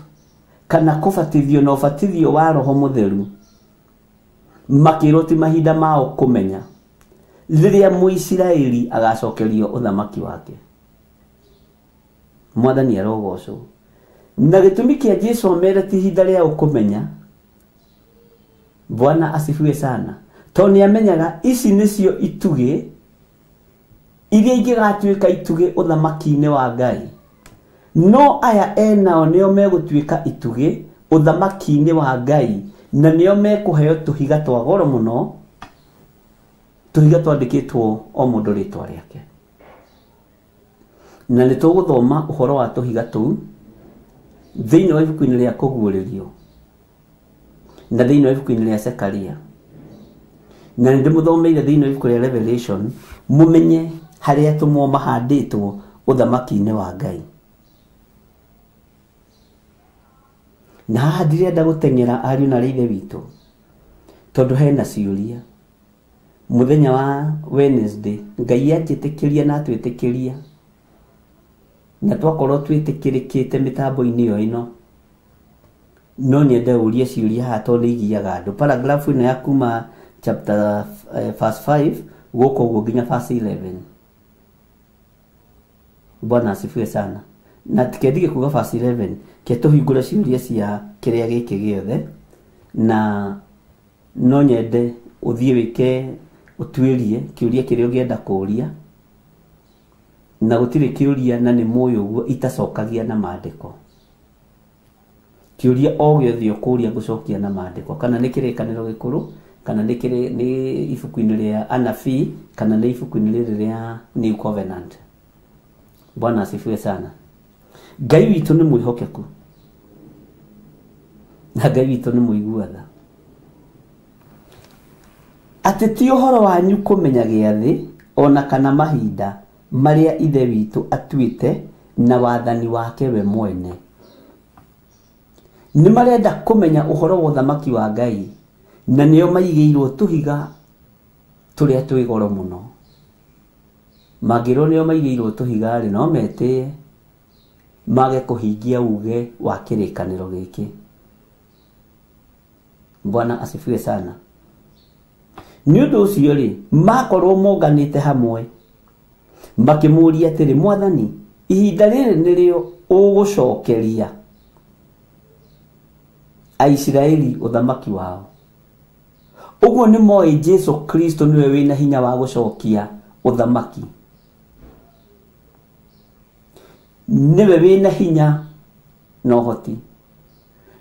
kana kũbatithio na ũbatithio wa Roho Mũtheru makĩrwo ti mahinda mao kũmenya rĩrĩa Mũisiraeli agacokerio ũthamaki wake. Mwathani arogocwo. Na gĩtũmi kĩa Jesu amere ti ihinda rĩao kũmenya. Bwana asifiwe sana. Tondũ nĩamenyaga ici nĩcio itugĩ iria ingĩgatuĩka itugĩ ũthamaki-inĩ wa Ngai. No aya enao nĩo megũtuĩka itugĩ ũthamaki-inĩ wa Ngai, na nĩo mekũheo tũhiga twa goro mũno, tũhiga twandĩkĩtwo o mũndũ rĩtwa rĩake. Na nĩ tũgũthoma ũhoro wa tũhiga tũu thĩinĩ wa ibuku-inĩ rĩa Kũguũrĩrio na thĩinĩ wa ibuku-inĩ rĩa Zekaria, na nĩ ndĩmũthomeire thĩinĩ wa ibuku rĩa Revelation, mũmenye harĩa atũmwo mahandĩtwo ũthamaki-inĩ wa Ngai. Na haha ndirenda gũteng'era ariũ na arĩa ithe witũ, tondũ hena ciũria. Mũthenya wa Wednesday Ngai anjĩtĩkĩria na atwĩtĩkĩria, na twakorwo twĩtĩkĩrĩkĩte mĩtambo-inĩ ĩyo ĩno, no nyende ũrie ciũria haha tondũ nĩ igiaga andũ. Paragraph ĩno ya kuma chapter verse 5 gũkũ ũguo nginya verse 11. Bwana asifiwe sana. Na tikendige kuga verse 11 ke tũhingũre ciũria cia kĩrĩa gĩkĩ gĩothe, na no nyende ũthiĩ wĩke ũtuĩrie kĩũria kĩrĩa ũngĩenda kũũria, na gũtirĩ kĩũria na nĩ mũĩ ũguo itacokagia na maandĩko. Kĩũria o gĩothe ũkũria ngũcokia na maandĩko, kana nĩ kĩrĩkanĩro gĩkũrũ, kana nĩ ibuku-inĩ rĩa anabii, kana nĩ ibuku-inĩ rĩrĩ rĩa New Covenant. Bwana asifiwe sana. Ngai witũ nĩ mwĩhokeku na Ngai witũ nĩ mũigua tha. Atĩ ti ũhoro wanyu kũmenya gĩathĩ ona kana mahinda marĩa Ithe witũ atuĩte na wathani wake we mwene. Nĩ marenda kũmenya ũhoro wa ũthamaki wa Ngai, na nĩo maigĩirwo tũhiga tũrĩa twĩ goro mũno. Mangĩrwo nĩo maigĩirwo tũhiga rĩ, no metĩe mage kũhingia uge wa kĩrĩkanĩro gĩkĩ. Bwana asifiwe sana. Nĩ ũndũ ũcio rĩ, makorwo monganĩte hamwe makĩmũũria atĩrĩ, Mwathani, ihinda rĩrĩ nĩrĩo ũgũcokeria Aisiraeli ũthamaki wao? Ũguo nĩ moĩ Jesu Kristo nĩwe wĩna hinya wa gũcokia ũthamaki, nĩwe wĩna hinya na ũhoti.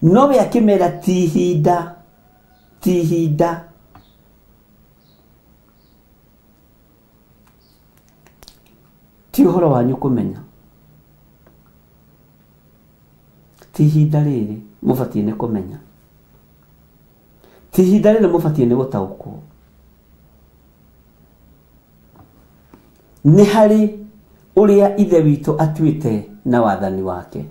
No we akĩmera ti ihinda, ti ihinda. Ti ũhoro wanyu kũmenya, ti ihinda rĩrĩ mũbatiĩ nĩ kũmenya, ti ihinda rĩrĩ mũbatiĩ nĩ gũtaũkwo. Nĩ harĩ ũrĩa Ithe witũ atuĩte na wathani wake.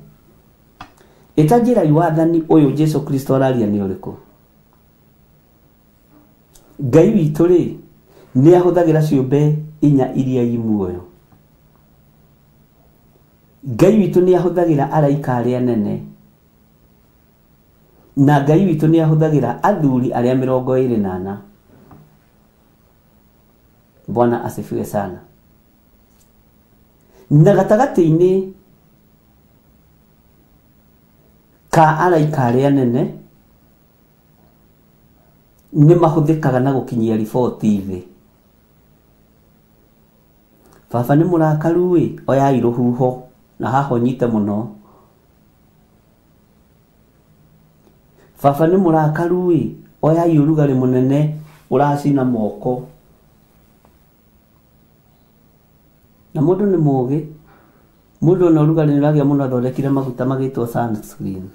Ĩtanjĩrai wathani ũyũ Jesu Kristo araria nĩ ũrĩkũ? Ngai witũ rĩ, nĩ ahũthagĩra ciũmbe inya iria i muoyo. Ngai witũ nĩ ahũthagĩra araika arĩa nene, na Ngai witũ nĩ ahũthagĩra athuri arĩa 24. Bwana asifiwe sana. Na gatagatĩ-inĩ ka araika arĩa nene nĩ mahũthĩkaga na gũkinyia riboti thĩ. Baba nĩ mũrakaru ĩ, oyai rũhuho na haha ũnyite mũno. Baba nĩ mũrakaru ĩ, oyai ũrugarĩ mũnene ũracina moko. Na mũndũ nĩ mũũgĩ, mũndũ ona ũrugarĩ nĩ ũragĩa mũno, athondekire maguta magĩtwo sunscreen,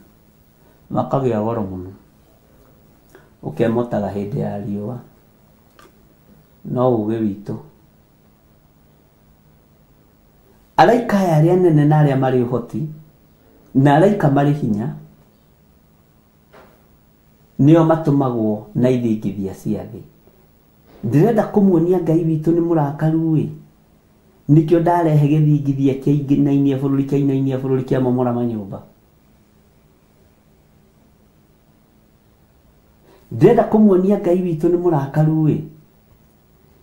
makagĩa goro mũno, ũkemotaga hĩndĩ ya riũa. No ũũgĩ witũ. Araika aya arĩa nene na arĩa marĩ ũhoti na araika marĩ hinya nĩo matũmagwo na ithingithia cia thĩ. Ndĩrenda kũmuonia Ngai witũ nĩ mũrakaru ĩ, nĩkĩo ndarehe gĩthingithia kĩainainia bũrũri, kĩainainia bũrũri, kĩamomora manyũmba. Ndĩrenda kũmuonia Ngai witũ nĩ mũrakaru ĩ,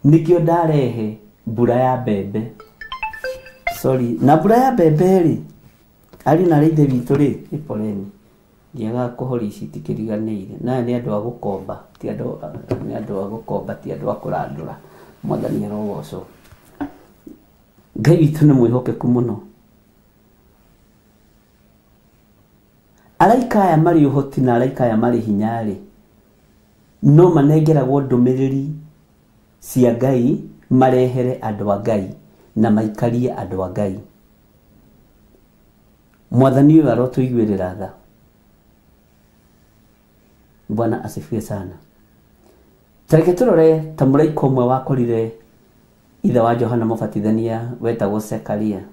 nĩkĩo ndarehe mbura ya mbembe. Sorry, na mbura ya mbembe rĩ, ari na Ithe witũ rĩ, ĩporeni ndiagaga kũhoria ici itikĩriganĩire. Na nĩ andũ a gũkomba, ti andũ, nĩ andũ a gũkomba, ti andũ a kũrandũra. Mwathani arogocwo. Ngai witũ nĩ mwĩhokeku mũno. Araika aya marĩ ũhoti na araika aya marĩ hinya rĩ, no manengeragwo ndũmĩrĩri cia Ngai marehere andũ a Ngai na maikarie andũ a Ngai. Mwathani ũyũ arotũiguĩrĩra tha. Bwana asifiwe sana. Tareke tũrore ta mũraika ũmwe wakorire ithe wa Johana Mũbatithania wetagwo Zekaria.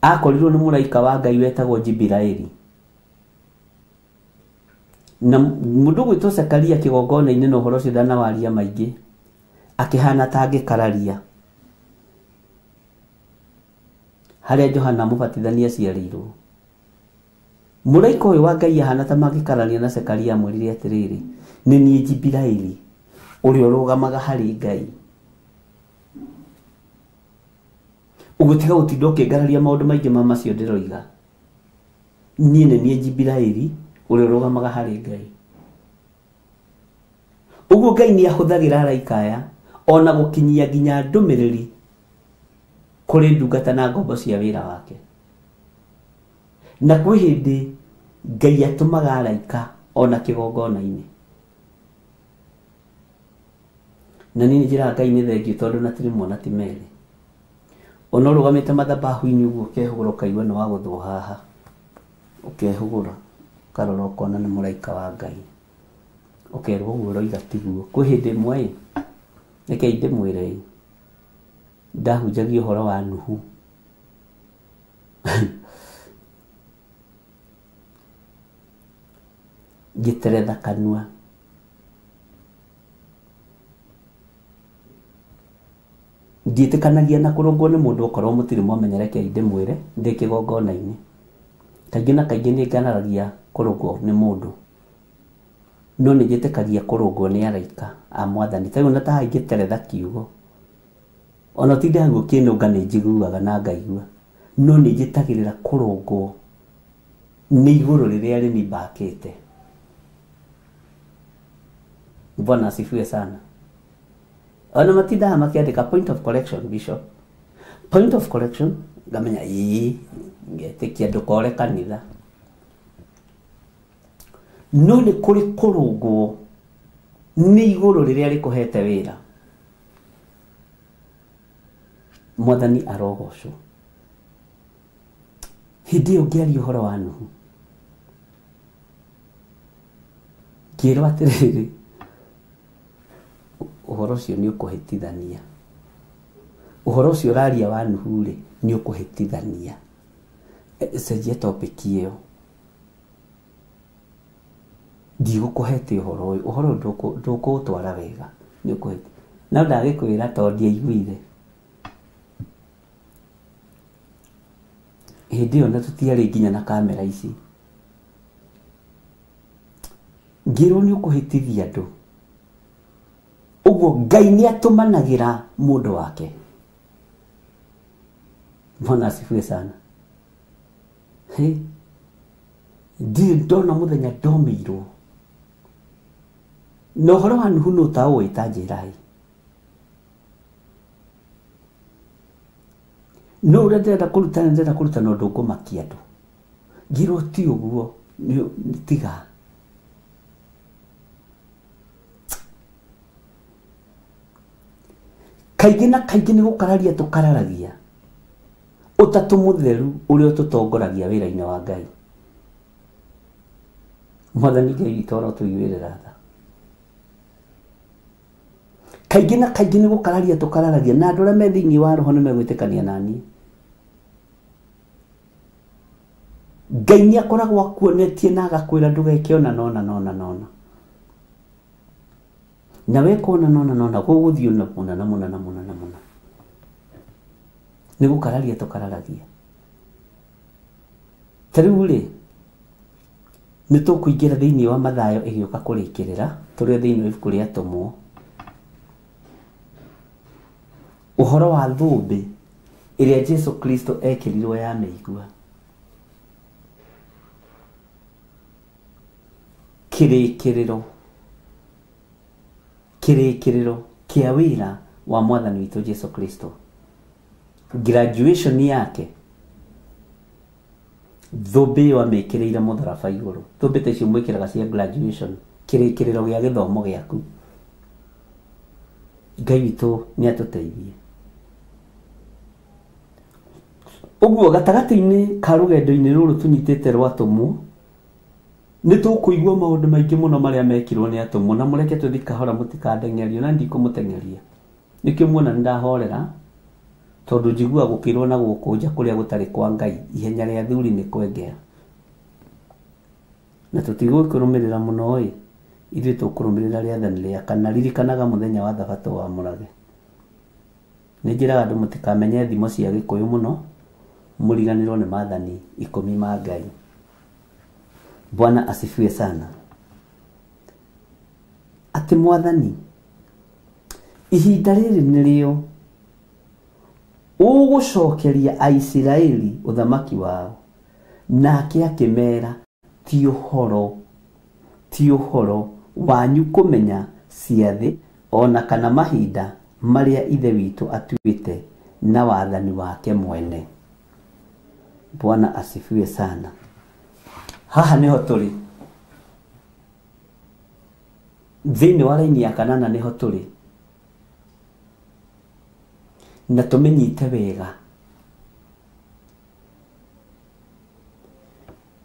Akorirwo nĩ mũraika wa Ngai wetagwo Jibiraeli. Na mũndũ gwĩtwo Zekaria kĩgongona-inĩ na ũhoro ũcio ndanawaria maingĩ, akĩhana ta angĩkararia harĩa Johana Mũbatithania aciarĩirwo. Mũraika ũyũ wa Ngai ahana ta mangĩkarania na Zekaria amwĩrire atĩrĩrĩ, nĩ niĩ Jibiraeli ũrĩa ũrũgamaga harĩ Ngai. Ũgũtiga gũtinda ũkĩngararia maũndũ maingĩ ma macio ndĩroiga. Niĩ nĩ niĩ Jibiraeli ũrĩa ũrũgamaga harĩ Ngai. Ũguo Ngai nĩ ahũthagĩra araika aya ona gũkinyia nginya ndũmĩrĩri kũrĩ ndungata na ngombo cia wĩra wake. Na kwĩ hĩndĩ Ngai atũmaga araika ona kĩgongona-inĩ. Na niĩ njĩraga Ngai nĩ thengiũ tondũ na ti rĩmwe na ti merĩ. Ona ũrũgamĩte mathabahu-inĩ ũguo ũkehũgũra ũkaigua nĩ wagũthwo haha. Ũkehũgũra ũkarora ũkona nĩ mũraika wa Ngai. Ũkerwo ũguo ũroiga tiguo. Kwĩ hĩndĩ ĩmwe ĩ, rekei ndĩmwĩre ĩ, ndahunjagia ũhoro wa Nuhu. Ngĩteretha kanua. Ndiĩtĩkanagia na kũrũngwo nĩ mũndũ okorwo mũtirĩ mwamenya, rekei ndĩmwĩre ndĩ kĩgongona-inĩ. Kaingĩ na kaingĩ nĩ nganaragia kũrũngwo nĩ mũndũ, no nĩ njĩtĩkagia kũrũngwo nĩ araika a mwathani. Ta rĩu ona ta haha ingĩteretha kiugo, ona ũtinde hau ũkĩnũnga nĩ njiguaga na ngaigua, no nĩ njĩtagĩrĩra kũrũngwo nĩ igũrũ rĩrĩa rĩnimbakĩte. Bwana asifiwe sana. Ona matindaga makĩandĩka point of correction, bishop. Point of correction, ngamenya ĩĩ, ngetĩkia ndũkore kanitha. No nĩ kũrĩ kũrũngwo nĩ igũrũ rĩrĩa rĩkũhete wĩra. Mwathani arogocwo. Hĩndĩ ĩyo ngĩaria ũhoro wa Nuhu, ngĩrwo atĩrĩrĩ, ũhoro ũcio nĩ ũkũhĩtithania. Ũhoro ũcio ũraria wa Nuhu rĩ, nĩ ũkũhĩtithania. Cenjia topic ĩyo. Ndigũkũhete ũhoro ũyũ, ũhoro ũyũ ndũkũũtwara wega, nĩ ũkũhĩti. No ndagĩkwĩra tondũ ndiaiguire. Hĩndĩ ĩyo na tũtiarĩ nginya na kamera ici. Ngĩrwo nĩ ũkũhĩtithia andũ. Ũguo Ngai nĩ atũmanagĩra mũndũ wake. Bwana asifiwe sana. He, ndirĩ ndona mũthenya ndomĩirwo. Na ũhoro wa Nuhu nũ ũtaũĩ ta njĩra ĩ. No ũrĩa ndĩrenda kũrutana, ndĩrenda kũrutana ũndũ ũkũmakia andũ. Ngĩrwo ti ũguo, tiga. Kaingĩ na kaingĩ nĩ gũkararia tũkararagia ũtatũ mũtheru ũrĩa ũtũtongoragia wĩra-inĩ wa Ngai. Mwathani Ngai witũ arotũiguĩrĩra tha. Kaingĩ na kaingĩ nĩ gũkararia tũkararagia, na andũ arĩa me thĩinĩ wa roho nĩ megwĩtĩkania na niĩ. Ngai nĩ akoragwo akuonetie na agakwĩra ndũgeke ona nona nona nona. Na weka ona nona nona gũgũthiĩ ona mũna na mũna na mũna na mũna. Nĩ gũkararia tũkararagia. Ta rĩu rĩ, nĩ tũkũingĩra thĩinĩ wa Mathayo ĩgĩũka kũrĩkĩrĩra, tũrĩ thĩinĩ wa ibuku rĩa Atũmwo. Ũhoro wa thũmbĩ ĩrĩa Jesu Kristo ekĩrirwo ya mĩigua. Kĩrĩkĩrĩro, kĩrĩkĩrĩro kĩa wĩra wa mwathani witũ Jesu Kristo. Graduation yake, thũmbĩ ĩyo amĩkĩrĩire mũtharaba igũrũ. Thũmbĩ ta icio mwĩkĩraga cia graduation, kĩrĩkĩrĩro gĩa gĩthomo gĩaku. Ngai witũ nĩ atũteithie. Ũguo gatagatĩ-inĩ ka rũgendo-inĩ rũrũ tũnyitĩte rwa atũmwo, nĩ tũkũigua maũndũ maingĩ mũno marĩa mekirwo nĩ atũmwo, na mũreke tũthiĩ kahora, mũtikandengerio, na ndikũmũteng'eria. Nĩkĩo muona nĩ ndahorera, tondũ njiguaga gũkĩrwo na gũkũ nja kũrĩa gũtarĩ kwa Ngai, ihenya rĩa athuri nĩ kwengea. Na tũtigũkĩrũmĩrĩra mũno ĩ, ithuĩ tũkũrũmĩrĩra rĩathani rĩa kana. Ririkanaga mũthenya wa thabatũ wamũrage. Nĩ njĩraga andũ mũtikamenye thimo cia Gĩkũyũ mũno, mũriganĩrwo nĩ maathani 10 ma Ngai. Bwana asifiwe sana. Atĩ mwathani, ihinda rĩrĩ nĩrĩo ũgũcokeria Aisiraeli ũthamaki wao. Nake akĩmera, ti ũhoro wanyu kũmenya ciathĩ ona kana mahinda marĩa Ithe witũ atuĩte na wathani wake mwene. Bwana asifiwe sana. Haha nĩho tũrĩ thĩinĩ wa raini ya kanana, nĩho tũrĩ na tũmĩnyite wega,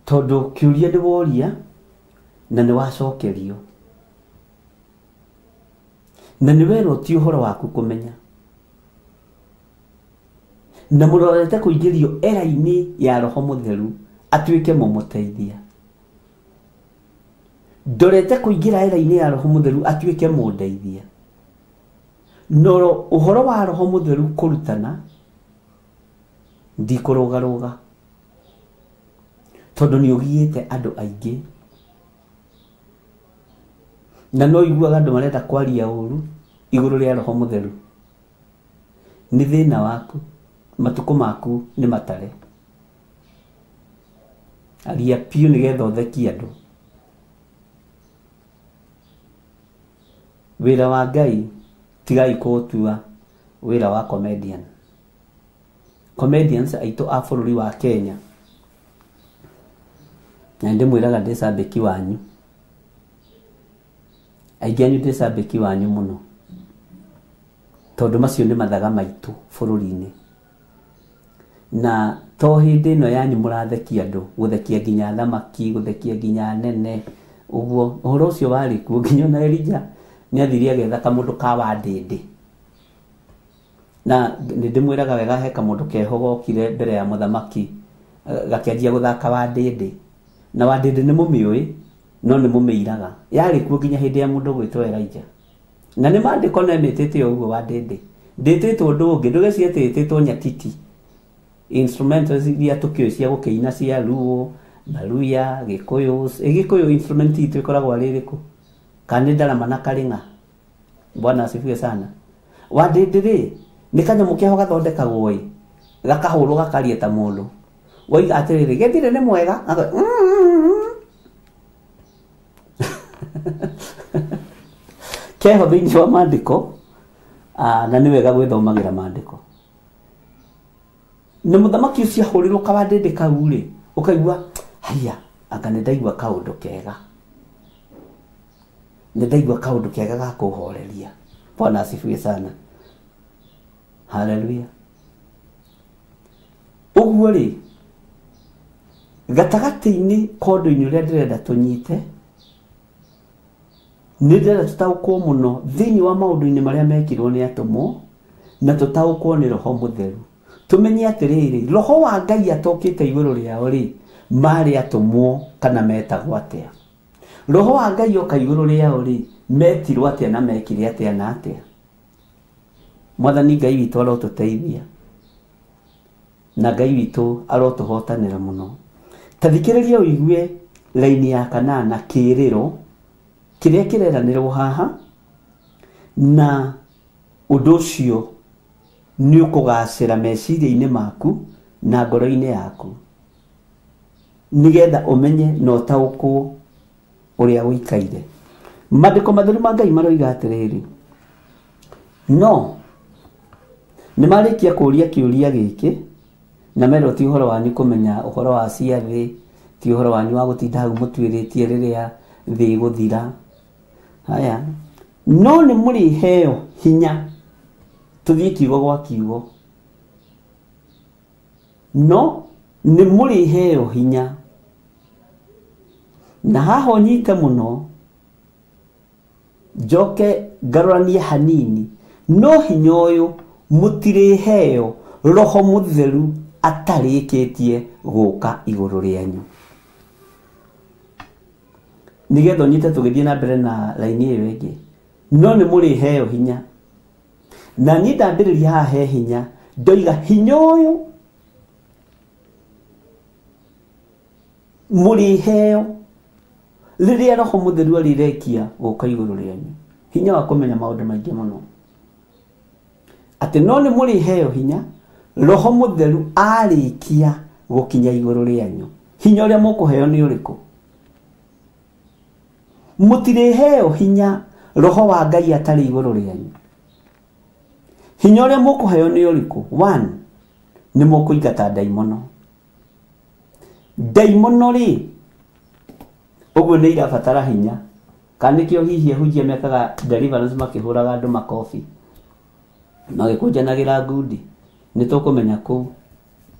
tondũ kĩũria nĩ woria na nĩ wacokerio na nĩ werwo ti ũhoro waku kũmenya, na mũrorete kũingĩrio era-inĩ ya Roho Mũtheru atuĩke mũmũteithia. Ndorete kũingĩra era-inĩ ya Roho Mũtheru atuĩke mũndeithia. No ũhoro wa Roho Mũtheru kũrutana ndikũrũgarũga, tondũ nĩ ũgiĩte andũ aingĩ na no iguaga andũ marenda kwaria ũru igũrũ rĩa Roho Mũtheru. Nĩ thĩna waku, matukũ maku nĩ matare. Aria piũ nĩgetha ũthekie andũ. Wĩra wa Ngai tigai kũũtua wĩra wa comedian. Comedians aitũ a bũrũri wa Kenya, na ndĩmwĩraga ndĩ cambĩki wanyu, aingĩ anyu ndĩ cambĩki wanyu mũno, tondũ macio nĩ mathaga maitũ bũrũri-inĩ. Na to hĩndĩ ĩno yanyu mũrathekia andũ, gũthekia nginya thamaki, gũthekia nginya nene ũguo. Ũhoro ũcio warĩ kuo nginya ona Elijah nĩ athire agetha kamũndũ ka wandĩndĩ. Na nĩ ndĩmwĩraga wega, he kamũndũ keho gokire mbere ya mũthamaki gakĩanjia gũthaka wandĩndĩ. Na wandĩndĩ nĩ mũmĩũĩ no nĩ mũmĩiraga. Yarĩ kuo nginya hĩndĩ ya mũndũ gwĩtwo Elijah. Na nĩ maandĩko nemĩtĩte ũguo wandĩndĩ. Ndĩtĩtwo ũndũ ũngĩ, ndũgecirie atĩ ĩtĩtwo nyatiti. Instrumentals iria tũkĩũĩ cia gũkĩina cia Luo, Baluya, Gĩkũyũ. Gĩkũyũ instrument itũ ĩkoragwo arĩ ĩrĩkũ? Kana nĩ ndarama na karĩng'a? Bwana asifiwe sana. Wandĩndĩ rĩ, nĩ kanyamũ keho gathondekagwo ĩ, gakahũrwo gakaria ta mũndũ. Woiga atĩrĩrĩ, gethire nĩ mwega. Keho thĩinĩ wa maandĩko, na nĩ wega gwĩthomagĩra maandĩko. Na mũthamaki ũcio ahũrĩrwo kawandĩndĩ kau rĩ, ũkaigua haiya, anga nĩ ndaigua kaũndũ kega, nĩ ndaigua kaũndũ kega ga kũhoreria. Bwana asifiwe sana. Haleluya. Ũguo rĩ, gatagatĩ-inĩ kondo-inĩ ũrĩa ndĩrenda tũnyite, nĩ ndĩrenda tũtaũkwo mũno thĩinĩ wa maũndũ-inĩ marĩa mekirwo nĩ atũmwo, na tũtaũkwo nĩ Roho Mũtheru. Tũmenye atĩrĩrĩ, Roho wa Ngai atokĩte igũrũ rĩao rĩ, marĩ atũmwo kana metagwo atĩa? Roho wa Ngai oka igũrũ rĩao rĩ, metirwo atĩa na mekire atĩa na atĩa? Mwathani Ngai witũ arotũteithia, na Ngai witũ arotũhotanĩra mũno. Ta thikĩrĩria ũigue raini ya kanana, kĩĩrĩro kĩrĩa kĩreranĩrwo haha, na ũndũ ũcio nĩ ũkũgacĩra meciria-inĩ maku na ngoro-inĩ yaku, nĩgetha ũmenye na ũtaũkwo ũrĩa ũikaire. Maandĩko matheru ma Ngai maroiga atĩrĩrĩ, no nĩ marĩkia kũũria kĩũria gĩkĩ, na merwo ti ũhoro wanyu kũmenya ũhoro wa ciathĩ, ti ũhoro wanyu wa gũtinda hau mũtuĩrĩtie rĩrĩa thĩ ĩgũthira. Haya, no nĩ mũrĩheo hinya. Tũthiĩ kiugo gwa kiugo. No nĩ mũrĩheo hinya. Na haha ũnyite mũno, njoke ngarũranie hanini. No hinya ũyũ mũtirĩheo Roho Mũtheru atarĩkĩtie gũka igũrũ rĩanyu. Nĩgetha ũnyite tũgĩthiĩ na mbere na raini ĩyo ĩngĩ. No nĩ mũrĩheo hinya. Na niĩ ndambĩrĩria haha he hinya, ndoiga hinya ũyũ mũrĩheo rĩrĩa Roho Mũtheru arĩrekia gũka igũrũ rĩanyu. Hinya wa kũmenya maũndũ maingĩ mũno. Atĩ no nĩ mũrĩheo hinya Roho Mũtheru arĩkia gũkinya igũrũ rĩanyu. Hinya ũrĩa mũkũheo nĩ ũrĩkũ? Mũtirĩheo hinya Roho wa Ngai atarĩ igũrũ rĩanyu. Hinya ũrĩa mũkũheo nĩ ũrĩkũ? One, nĩ mũkũingata ndaimono. Ndaimono rĩ, Ũguo nĩ irabatara hinya. Kana nĩkĩo hihi ahunjia mekaga deliverance makĩhũraga andũ makobi, magĩkũnjanagĩra ngundi. Nĩ tũkũmenya kũu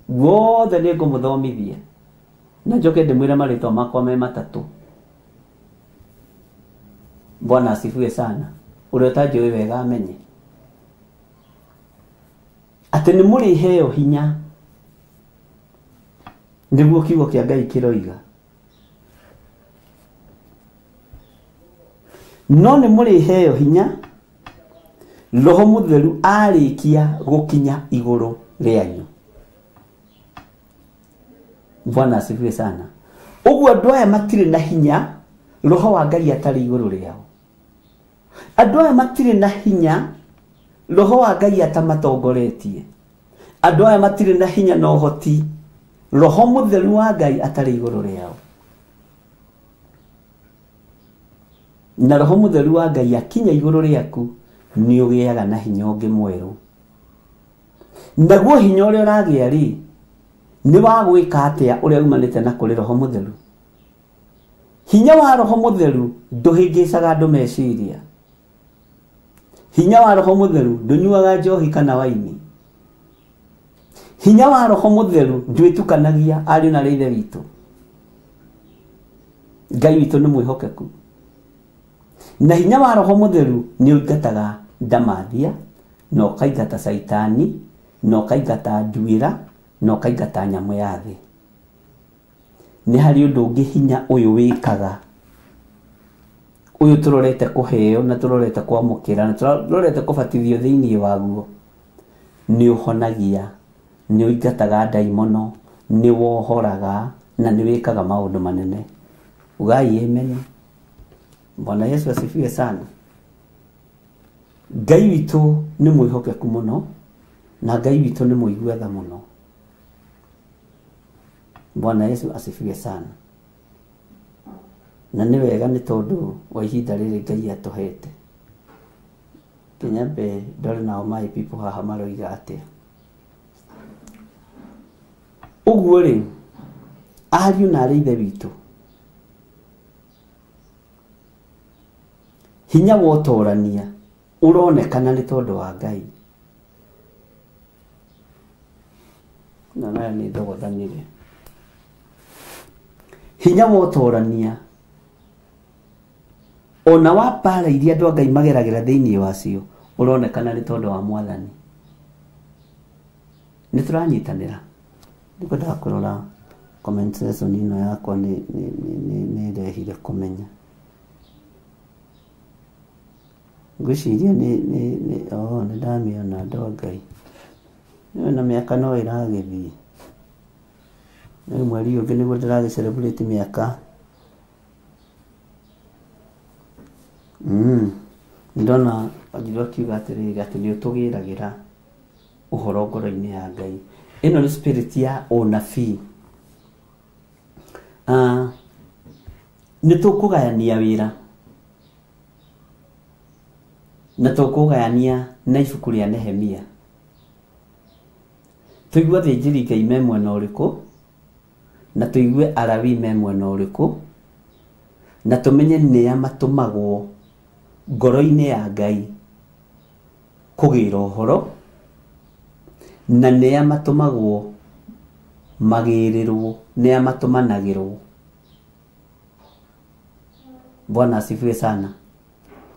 guothe nĩ ngũmũthomithia na njoke ndĩmwĩre marĩtwa makwa me matatũ. Bwana asifiwe sana. Ũrĩa ũtanjũĩ wega amenye atĩ nĩ mũrĩheo hinya, nĩguo kiugo kĩa Ngai kĩroiga. No nĩ mũrĩheo hinya Roho Mũtheru arĩkia gũkinya igũrũ rĩanyu. Bwana asifiwe sana. Ũguo andũ aya matirĩ na hinya Roho wa Ngai atarĩ igũrũ rĩao. Andũ aya matirĩ na hinya Roho wa Ngai atamatongoretie. Andũ aya matirĩ na hinya na ũhoti Roho Mũtheru wa Ngai atarĩ igũrũ rĩao. Na Roho Mũtheru wa Ngai akinya igũrũ rĩaku nĩ ũgĩaga na hinya ũngĩ mwerũ. Naguo hinya ũrĩa ũragĩa rĩ, nĩ wa gwĩka atĩa ũrĩa umanĩte na kũrĩ Roho Mũtheru. Hinya wa Roho Mũtheru ndũhĩngĩcaga andũ meciria. Hinya wa Roho Mũtheru ndũnyuaga njohi kana waini. Hinya wa Roho Mũtheru ndwĩtukanagia ariũ na ithe witũ. Ngai witũ nĩ mwĩhokeku. Na hinya wa Roho Mũtheru nĩ ũingataga ndamathia, na ũkaingata caitani, na ũkaingata nduĩra, na ũkaingata nyamũ ya thĩ. Nĩ harĩ ũndũ ũngĩ hinya ũyũ wĩkaga, ũyũ tũrorete kũheo na tũrorete kwamũkĩra na tũrorete kũbatithio thĩinĩ waguo. Nĩ ũhonagia, nĩ ũingataga ndaimono, nĩ wohoraga na nĩ wĩkaga maũndũ manene. Ugai amen. Bwana Yesu asifiwe sana. Ngai witũ nĩ mwĩhokeku mũno na Ngai witũ nĩ mũigua tha mũno. Bwana Yesu asifiwe sana. Na nĩ wega nĩ tondũ wa ihinda rĩrĩ Ngai atũhete. Kinyambe ndore nao my people haha maroiga atĩa. Ũguo rĩ, ariũ na arĩ ithe witũ, hinya wa ũtorania ũronekana nĩ tondũ wa Ngai. Na nayo nĩ thogothanire. Hinya wa ũtorania ona wa mbara iria andũ a Ngai mageragĩra thĩinĩ wacio ũronekana nĩ tondũ wa Mwathani. Nĩ tũranyitanĩra. Ndikwendaga kũrora comment section ĩno yakwa nĩ ĩrehire kũmenya. Ngwĩciria nĩ nĩ ndamĩona andũ a Ngai. Nĩwe na mĩaka no ĩragĩthiĩ. Rĩu mweri ũngĩ nĩguo ndĩragĩ celebrate mĩaka. Ndona Wanjiru akiuga atĩrĩrĩ atĩ nĩ ũtũgĩragĩra ũhoro ngoro-inĩ ya Ngai. Ĩno nĩ spirit ya ũnabii. Nĩ tũkũgayania wĩra na tũkũgayania na ibuku rĩa Nehemia. Tũigue athĩnjĩri Ngai me mwena ũrĩkũ na tũigue Alawii me mwena ũrĩkũ na tũmenye nĩa matũmagwo ngoro-inĩ ya Ngai kũgĩra ũhoro na nĩa matũmagwo magĩrĩrwo, nĩa matũmanagĩrwo. Bwana asifiwe sana.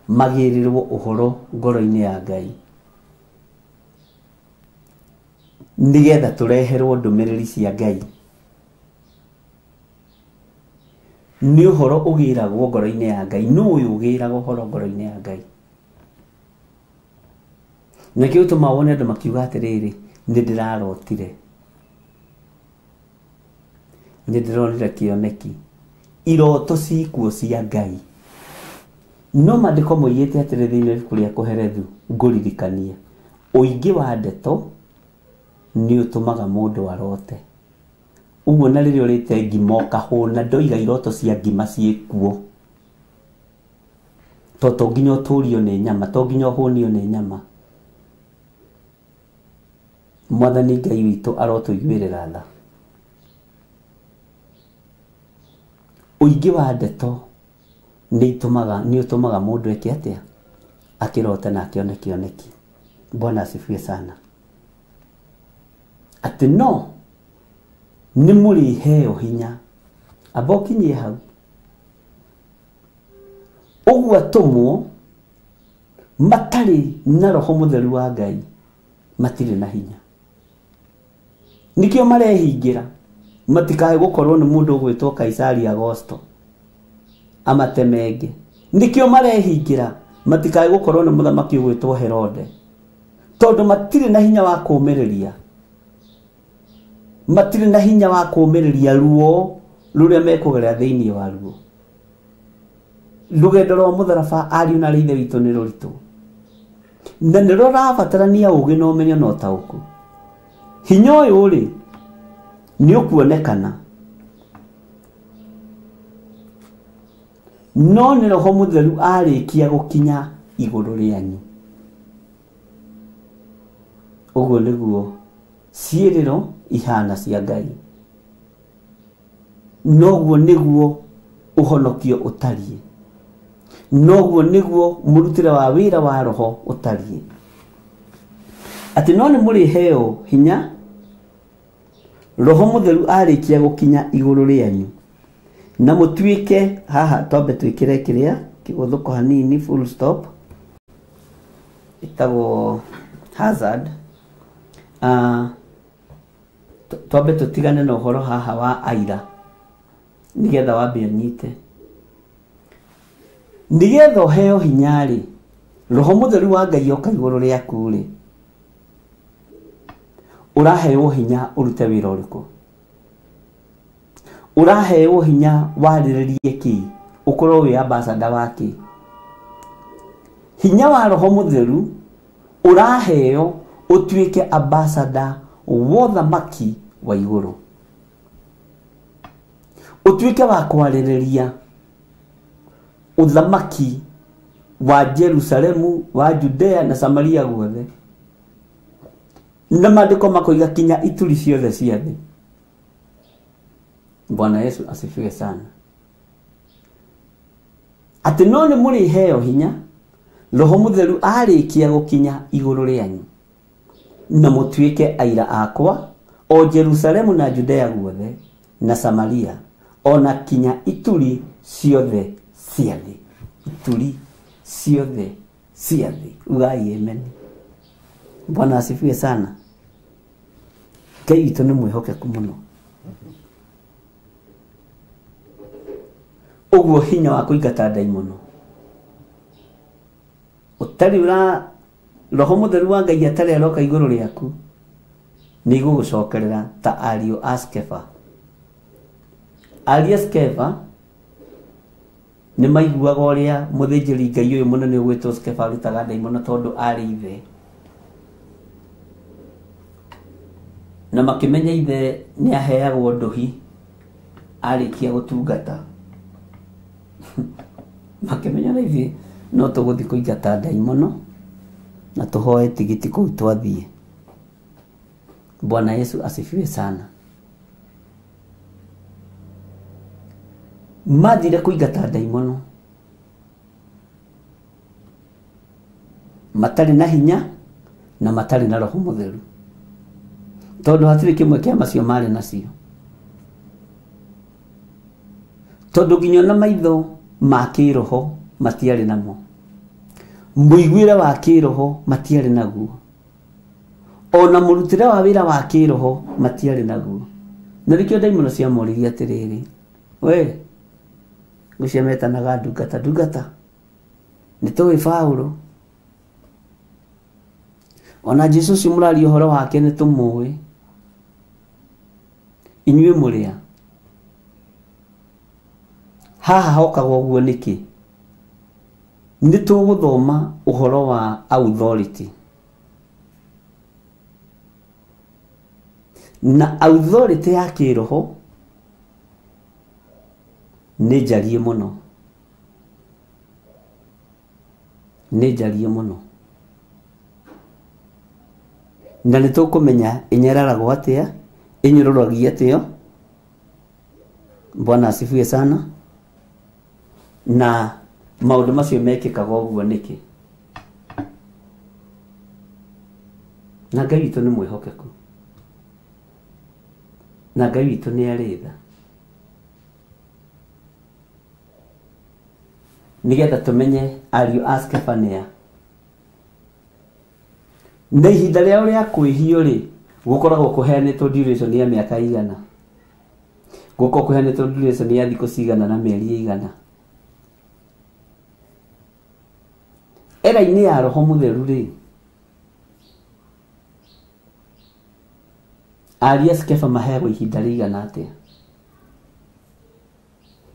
Magĩrĩrwo ũhoro ngoro-inĩ ya Ngai nĩgetha tũreherwo ndũmĩrĩri cia Ngai. Nĩ ũhoro ũgĩragwo ngoro-inĩ ya Ngai. Nũ ũyũ ũgĩraga ũhoro ngoro-inĩ ya Ngai? Nĩkĩo gĩtũmaga wone andũ makiuga atĩrĩrĩ, nĩ ndĩrarotire, nĩ ndĩronire kĩoneki. Iroto cikuo cia Ngai. No maandĩko moigĩte atĩrĩ thĩinĩ wa ibuku rĩa Kohelethu, ngũririkania, ũingĩ wa ndeto nĩ ũtũmaga mũndũ arote. Ũguo na rĩrĩa ũrĩte ngima ũkahũna, ndoiga iroto cia ngima ciĩkuo. To to nginya ũtũrio nĩ nyama, to nginya ũhũnio nĩ nyama. Mwathani Ngai witũ arotũiguĩrĩra tha. Ũingĩ wa ndeto nĩ ũtũmaga mũndũ eke atĩa? Akĩrote na akĩone kĩoneki. Bwana asifiwe sana. Atĩ no nĩ mũrĩheo hinya. Amba ũkinyie hau. Ũguo atũmwo matarĩ na roho mũtheru wa Ngai matirĩ na hinya. Nĩkĩo marehingĩra matikae gũkorwo nĩ mũndũ ũgwĩtwo Kaisari Agosto amatemenge. Nĩkĩo marehingĩra matikae gũkorwo nĩ mũthamaki ũgwĩtwo Herode, tondũ matirĩ na hinya wa kũũmĩrĩria. Matirĩ na hinya wa kũũmĩrĩria ruo rũrĩa mekũgerera thĩinĩ wa ruo. Rũgendo rwa mũtharaba ariũ na ithe witũ nĩ rũritũ, na nĩ rũrabatarania ũũgĩ na ũmenyo na ũtaũku. Hinya ũyũ rĩ nĩ ũkuonekana, no nĩ roho mũtheru arĩkia gũkinya igũrũ rĩanyu. Ũguo nĩguo ciĩrĩro ihana cia Ngai. Noguo nĩguo ũhonokio ũtariĩ. Noguo nĩguo mũrutĩre wa wĩra wa roho ũtariĩ. Atĩ no nĩ mũrĩheo hinya roho mũtheru arĩkia gũkinya igũrũ rĩanyu, na mũtuĩke haha twambe twĩkĩre kĩrĩa kĩgũthũko hanini full stop ĩtagwo hazard. Twambe tũtigane na ũhoro haha wa aira nĩgetha wambe ũnyite. Nĩgetha ũheo hinya rĩ, roho mũtheru wa Ngai oka igũrũ rĩaku rĩ, ũraheo hinya ũrute wĩra ũrĩkũ? Ũraheo hinya warĩrĩrie kĩ? Ũkorwo wĩ ambassador wa kĩ? Hinya wa roho mũtheru ũraheo ũtuĩke ambassador wa ũthamaki wa igũrũ, ũtuĩke wa kwarĩrĩria ũthamaki wa Jerusalemu, wa Judea na Samaria guothe, na maandĩko makoiga kinya ituri ciothe cia thĩ. Bwana Yesu asifiwe sana. Atĩ no nĩ mũrĩheo hinya roho mũtheru arĩkia gũkinya igũrũ rĩanyu, na mũtuĩke aira akwa o Jerusalemu na Judea guothe na Samaria ona kinya ituri ciothe cia thĩ. Ituri ciothe cia thĩ. Ugai amen. Bwana asifiwe sana. Ngai witũ nĩ mwĩhokeku mũno. Ũguo hinya wa kũingata ndaimono ũtarĩ ũra roho mũtheru wa Ngai atarĩ aroka igũrũ rĩaku nĩ igũgũcokerera ta ariũ a Skefa. Ariũ a Skefa nĩ maiguaga ũrĩa mũthĩnjĩri Ngai ũyũ mũnene ũgwĩtwo Skefa arutaga ndaimono tondũ arĩ ithe, na makĩmenya ithe nĩ aheagwo ndũhi arĩkia gũtungata. Makĩmenya na ithuĩ no tũgũthiĩ kũingata ndaimono na tũhoe tigiti kũu twathiĩ. Bwana Yesu asifiwe sana. Mathire kũingata ndaimono matarĩ na hinya na matarĩ na roho mũtheru, tondũ hatirĩ kĩmwe kĩa macio marĩ nacio, tondũ nginya na maitho ma kĩroho matiarĩ namo, mũiguĩre wa kĩroho matiarĩ naguo, ona mũrutĩre wa wĩra wa kĩroho matiarĩ naguo. Na nĩkĩo ndaimono ciamoririe atĩrĩrĩ, we ngũcia metanaga ndungata, ndungata nĩ tũĩ Paũlũ ona Jesũ ũcio mũraria ũhoro wake nĩ tũmũĩ, inyuĩ mũrĩa haha hokagwo ũguo nĩkĩ? Nĩ tũgũthoma ũhoro wa authority, na authority ya kĩroho nĩ njarie mũno, nĩ njarie mũno, na nĩ tũkũmenya ĩnyararagwo atĩa, ĩnyũrũragia atĩa. Bwana asifiwe sana. Na maũndũ macio mekĩkaga ũguo nĩkĩ? Na Ngai witũ nĩ mwĩhokeku, na Ngai witũ nĩ arĩ tha, nĩgetha tũmenye ariũ a Skeva nĩa. Na ihinda rĩao rĩa kwĩhio rĩ, gũkoragwo kũheanĩtwo duration ya mĩaka igana, gũkoragwo kũheanĩtwo duration ya thikũ cigana na mĩeri ĩigana. Era-inĩ ya Roho Mũtheru rĩ, ariũ a Skeva maheagwo ihinda rĩigana atĩa?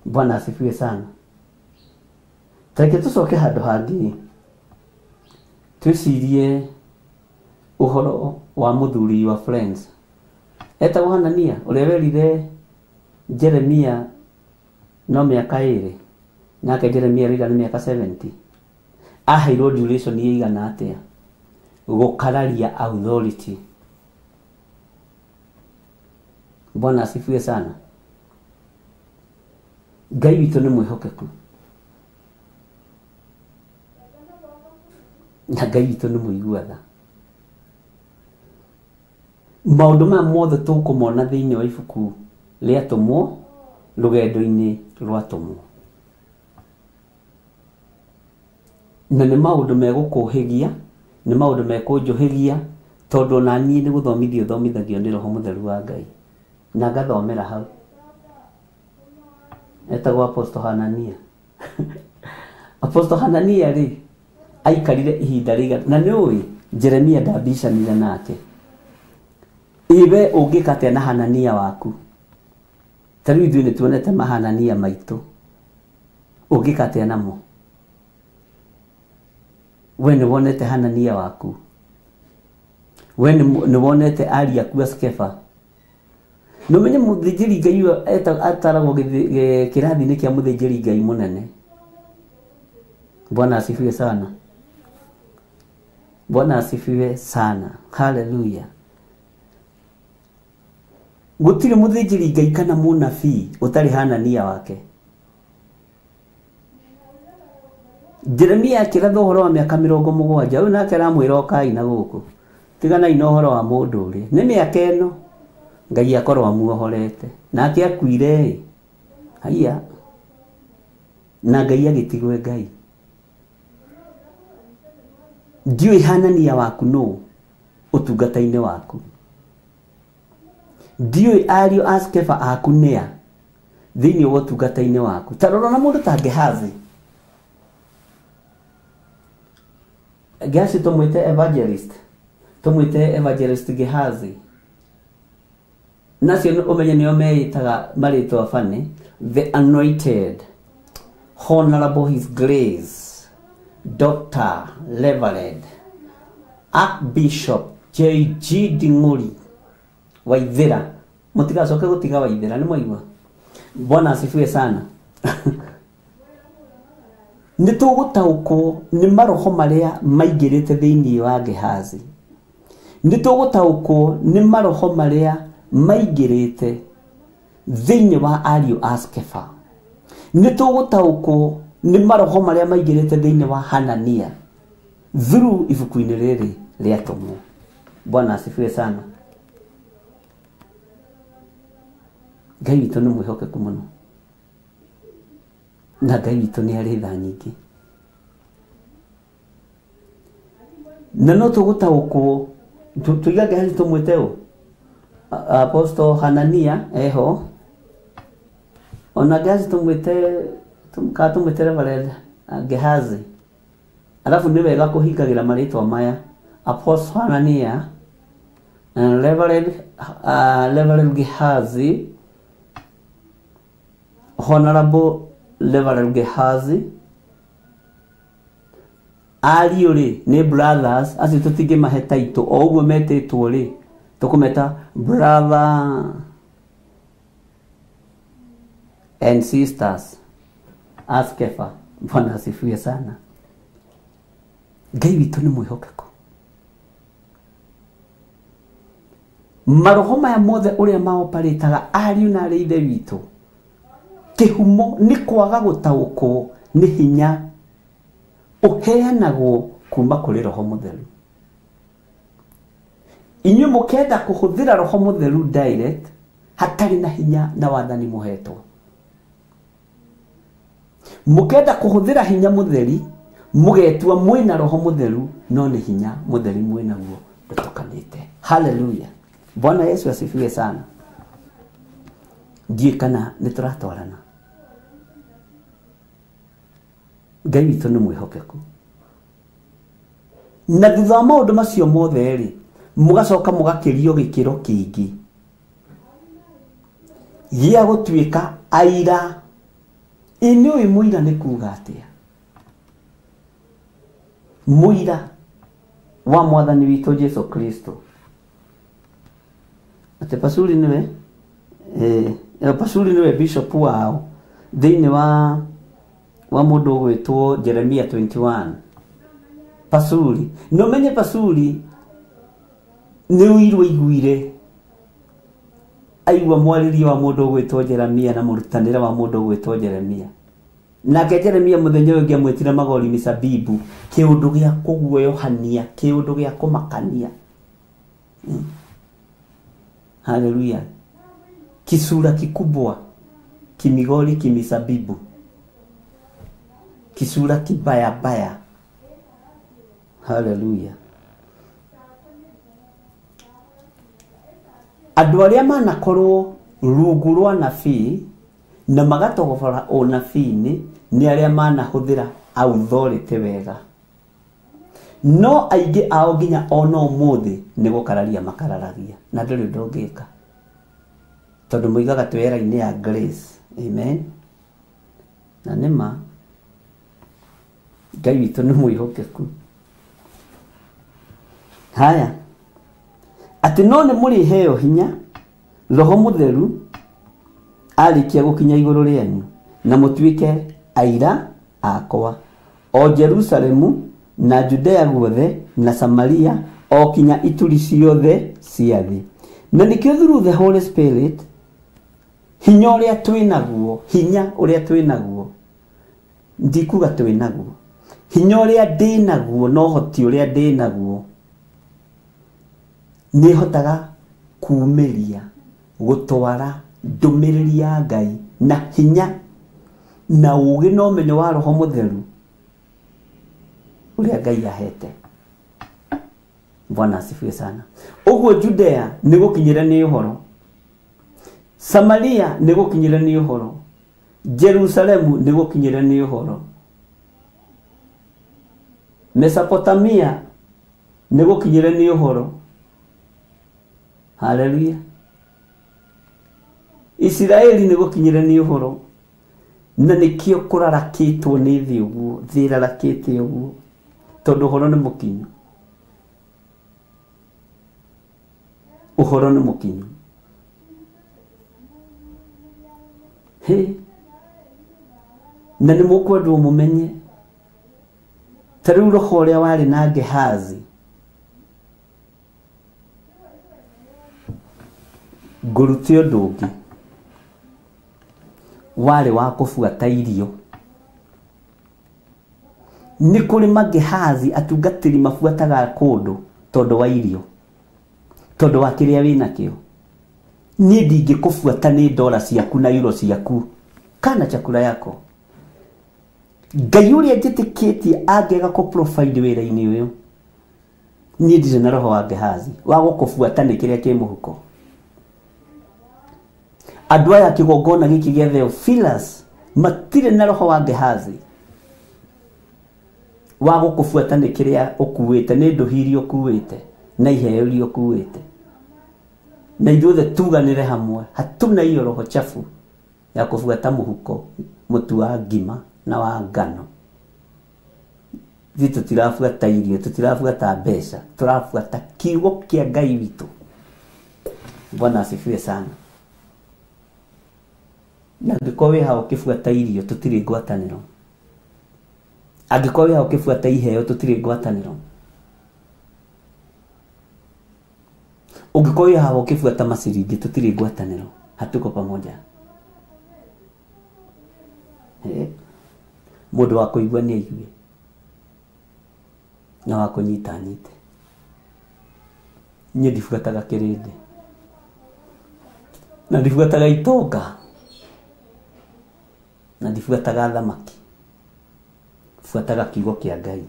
Bwana asifiwe sana. Tareke tũcoke handũ hangĩ twĩcirie ũhoro wa mũthuri wa Friends etagwo Hanania, ũrĩa werire Jeremia no mĩaka 2, nake Jeremia rĩga nĩ mĩaka 70. Aheirwo duration ĩigana atĩa gũkararia authority? Bwana asifiwe sana. Ngai witũ nĩ mwĩhokeku, na Ngai witũ nĩ mũigua tha. Maũndũ maya mothe tũkũmona thĩinĩ wa ibuku rĩa Atũmwo, rũgendo-inĩ rwa Atũmwo, na nĩ maũndũ megũkũhĩgia, nĩ maũndũ mekũnjũhĩgia, tondũ ona niĩ nĩ gũthomithio thomithagio nĩ Roho Mũtheru wa Ngai, na ngathomera hau. Etagwo Apostle Hanania. Apostle Hanania rĩ, aikarire ihinda rĩigana, na nĩ ũĩ Jeremia ndambicanire nake. Iwe ũngĩka atĩa na Hanania waku? Ta rĩu ithuĩ nĩ tuonete mahanania maitũ, ũngĩka atĩa namo? We nĩ wonete Hanania waku, we nĩ wonete ariũ aku a Skeva. Nĩ ũmenye mũthĩnjĩri Ngai ũyũ ataragwo kĩrathi-inĩ kĩa mũthĩnjĩri Ngai mũnene. Bwana asifiwe sana. Bwana asifiwe sana. Haleluya. Gũtirĩ mũthĩnjĩri Ngai kana mũnabii ũtarĩ Hanania wake. Jeremia akĩratha ũhoro wa mĩaka 70, ũyũ nake aramwĩra ũkai na gũkũ, tiganai na ũhoro wa mũndũ ũrĩa nĩ mĩaka ĩno Ngai akorwo amuohorete, nake akuire haiya, na Ngai agĩtigwo Ngai. Ndiũĩ Hanania waku nũ ũtungata-inĩ waku, ndiũĩ ariũ a Skeva aku nĩa thĩinĩ wa ũtungata-inĩ waku. Ta rora na mũndũ ta Gehazi. Gehazi tũmwĩte evangelist, tũmwĩte evangelist Gehazi. Nacio ũmenye nĩo meĩtaga marĩtwa bani, the anointed, honorable his grace, Doctor Reverend Archbishop J.G. Ding'ori Waithera. Mũtigacoke gũtiga Waithera, nĩ mwaigua? Bwana asifiwe sana. Nĩ tũgũtaũkwo nĩ maroho marĩa maingĩrĩte thĩinĩ wa Gehazi, nĩ tũgũtaũkwo nĩ maroho marĩa maingĩrĩte thĩinĩ wa ariũ a Skeva, nĩ tũgũtaũkwo nĩ maroho marĩa maingĩrĩte thĩinĩ wa Hanania through ibuku-inĩ rĩrĩ rĩa Atũmwo. Bwana asifiwe sana. Ngai witũ nĩ mwĩhokeku mũno, na Ngai witũ nĩ arĩ tha nyingĩ, na no tũgũtaũkwo tuiga Gehazi tũmwĩte ũ? Apostle Hanania eho, ona Gehazi tũmwĩte, kana tũmwĩte Reverend Gehazi. Alafu nĩ wega kũhingagĩra marĩtwa maya, Apostle Hanania, Reverend Gehazi, Honorable Reverend Gehazi. Ariũ rĩ nĩ brothers, acio tũtingĩmahe title o ũguo metĩtwo rĩ, tũkũmeta brother and sisters a Skeva. Bwana asifiwe sana. Ngai witũ nĩ mwĩhokeku. Maroho maya mothe ũrĩa maoparĩtaga ariũ na arĩ ithe witũ, kĩhumo nĩ kwaga gũtaũkwo Nĩ hinya ũheanagwo kuma kũrĩ Roho Mũtheru. Inyuĩ mũkenda kũhũthĩra Roho Mũtheru direct hatarĩ na hinya na wathani mũhetwo. Mũkenda kũhũthĩra hinya mũtheri mũgetua mwĩna Roho Mũtheru, no nĩ hinya mũtheri mwĩnaguo ndũtukanĩte. Haleluya. Bwana Yesu asifiwe sana. Ndiũĩ kana nĩ tũratwarana. Ngai witũ nĩ mwĩhokeku. Na thutha wa maũndũ macio mothe rĩ, mũgacoka mũgakĩrio gĩkĩro kĩingĩ gĩa gũtuĩka aira. Ĩ nĩũĩ mũira nĩ kuga atĩa? Mũira wa mwathani witũ Jesu Kristo. Atĩ Pasuri nĩwe Pasuri nĩwe bishop wao thĩinĩ wa mũndũ ũgwĩtwo Jeremia 21. Pasuri no menye Pasuri nĩ ũiru aiguire aigua mwarĩrie wa mũndũ ũgwĩtwo Jeremia na mũrutanĩre wa mũndũ ũgwĩtwo Jeremia. Nake Jeremia mũthenya ũyũ ũngĩ amwĩtire magori misabibu, kĩũndũ gĩa kũguoyohania, kĩũndũ gĩa kũmakania. Haleluya. Kisura kikubwa kimigori kimisabibu, kisura kibaya baya. Haleluya. Andũ arĩa manakorwo rungu rwa nabii na magatogobora ũnabii-inĩ nĩ arĩa manahũthĩra authority wega. No aingĩ ao nginya ona ũmũthĩ nĩ gũkararia makararagia, na ndũrĩ ũndũ ũngĩka tondũ moigaga twĩ era-inĩ ya grace. Amen. Na nĩ ma Ngai witũ nĩ mwĩhokeku. Haya, atĩ no nĩ mũrĩheo hinya Roho Mũtheru arĩkia gũkinya igũrũ rĩanyu, na mũtuĩke aira akwa o Jerusalemu na Judea guothe na Samaria o kinya ituri ciothe cia thĩ. Na nĩkĩo through the Holy Spirit hinya ũrĩa twĩnaguo, hinya ũrĩa twĩnaguo, ndikuga twĩnaguo, hinya ũrĩa ndĩnaguo na ũhoti ũrĩa ndĩnaguo nĩhotaga kumĩria gũtwara ndũmĩrĩri ya Ngai na hinya na ũũgĩ na ũmenyo wa Roho Mũtheru ũrĩa Ngai ahete. Bwana asifiwe sana. Ũguo Judea nĩ gũkinyĩre nĩ ũhoro, Samaria nĩ gũkinyĩre nĩ ũhoro, Jerusalemu nĩ gũkinyĩre nĩ ũhoro, Mesopotamia nĩ gũkinyĩre nĩ ũhoro. Haleluya. Isiraeli nĩ gũkinyĩre nĩ ũhoro. Na nĩkĩo kũrarakĩtwo nĩ thĩ ũguo, thĩ ĩrarakĩte ũguo, tondũ ũhoro nĩ mũkinyu. Ũhoro nĩ mũkinyu. Hĩ, na nĩ mũkwendwo mũmenye ta rĩu roho ũrĩa warĩ na Gehazi ngũrute ũndũ ũngĩ warĩ wa kũbuata irio. Nĩ kũrĩ magehazi atungatĩri mabuataga kũndũ tondũ wa irio, tondũ wa kĩrĩa wĩnakĩo. Niĩ ndingĩkũbuata nĩ dola ciaku na euro ciaku kana chakula yako. Ngai ũrĩa njĩtĩkĩtie angĩaga kũ provide wĩra-inĩ ũyũ, niĩ ndirĩ na roho wa Gehazi wa gũkũbuata nĩ kĩrĩa kĩ mũhuko. Andũ aya kĩgongona gĩkĩ gĩa Theophilus matirĩ na roho wa Gehazi wa gũkũbuata nĩ kĩrĩa ũkuĩte, nĩ ndũhi iria ũkuĩte na iheo iria ũkuĩte. Na ithuothe tuganĩre hamwe, hatuna hiyo roho chafu ya kũbuata mũhuko mũtu wa ngima na wa ngano. Ithuĩ tũtirabuata irio, tũtirabuata mbeca, tũrabuata kiugo kĩa Ngai witũ. Bwana asifiwe sana. Na angĩkorwo wĩ haha ũkĩbuata irio tũtirĩ ngwatanĩro, angĩkorwo wĩ haha ũkĩbuata iheo tũtirĩ ngwatanĩro, ũngĩkorwo wĩ haha ũkĩbuata maciringi tũtirĩ ngwatanĩro, hatuko pamoja. Mũndũ wa kũigua nĩ aigue na wa kũnyita anyite. Niĩ ndibuataga kĩrĩndĩ na ndibuataga itonga na ndibuataga thamaki, buataga kiugo kĩa Ngai.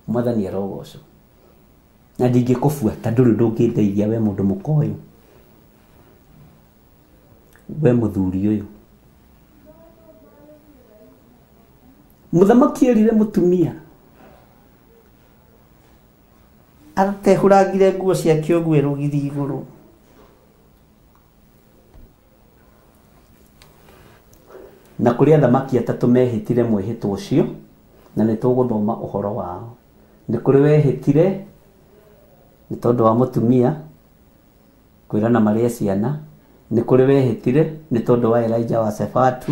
Mwathani arogocwo. Na ndingĩkũbuata, ndũrĩ ndũngĩndeithia we mũndũ mũka ũyũ, we mũthuri ũyũ. Mũthamaki erire mũtumia atehũrangire nguo ciake ũguo rũgiri igũrũ. Na kũrĩ athamaki atatũ mehĩtire mwĩhĩtwa ũcio, na nĩ tũgũthoma ũhoro wao. Nĩ kũrĩ wehĩtire nĩ tondũ wa mũtumia kwĩrana marĩe ciana, nĩ kũrĩ wehĩtire nĩ tondũ wa Elijah wa Sefatu.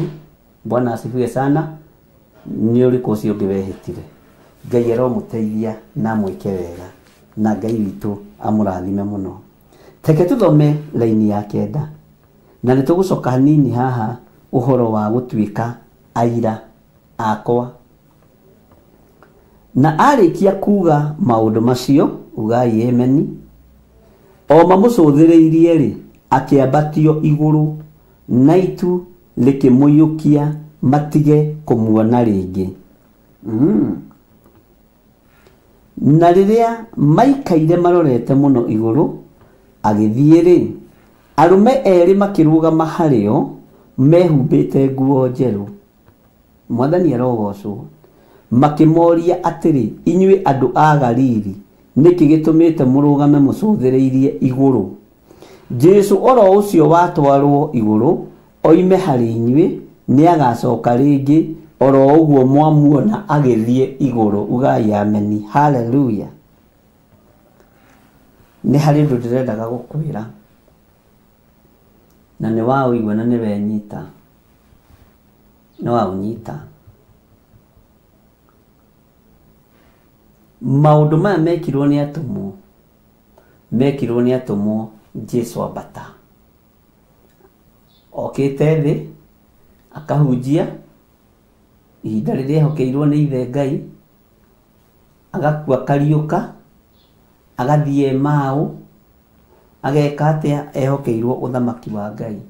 Bwana asifiwe sana. Nĩ ũrĩkũ ũcio ũngĩ wehĩtire? Ngai aromũteithia na amwĩke wega, na Ngai witũ amũrathime mũno. Reke tũthome laini ya 9 na nĩ tũgũcoka hanini haha ũhoro wa gũtuĩka aira akwa. Na arĩkia kuga maũndũ macio, ugai ameni, o mamũcũthĩrĩirie rĩ, akĩambatio igũrũ, na itu rĩkĩmũiyũkia matige kũmuona rĩngĩ. Na rĩrĩa maikaire marorete mũno igũrũ agĩthiĩ rĩ, arũme erĩ makĩrũgama harĩo mehumbĩte nguo njerũ. Mwathani arogocwo. Makĩmoria atĩrĩ, inyuĩ andũ a Galili, nĩkĩ gĩtũmĩte mũrũgame mũcũthĩrĩirie igũrũ? Jesũ oro ũcio watwarwo igũrũ oime harĩ inyuĩ nĩagacoka rĩngĩ oro ũguo mwamuona agĩthiĩ igũrũ. Ugai ameni. Haleluya. Nĩ harĩ ũndũ ndĩrendaga gũkwĩra na nĩ waũigua na nĩ wenyita, nĩ waũnyita. Maũndũ maya mekirwo nĩ atũmwo, mekirwo nĩ atũmwo Jesũ ambata okĩte thĩ akahunjia ihinda rĩrĩa ehokeirwo nĩ ithe Ngai, agakua akariũka, agathiĩ Emau, ageka atĩa? Ehokeirwo ũthamaki wa Ngai.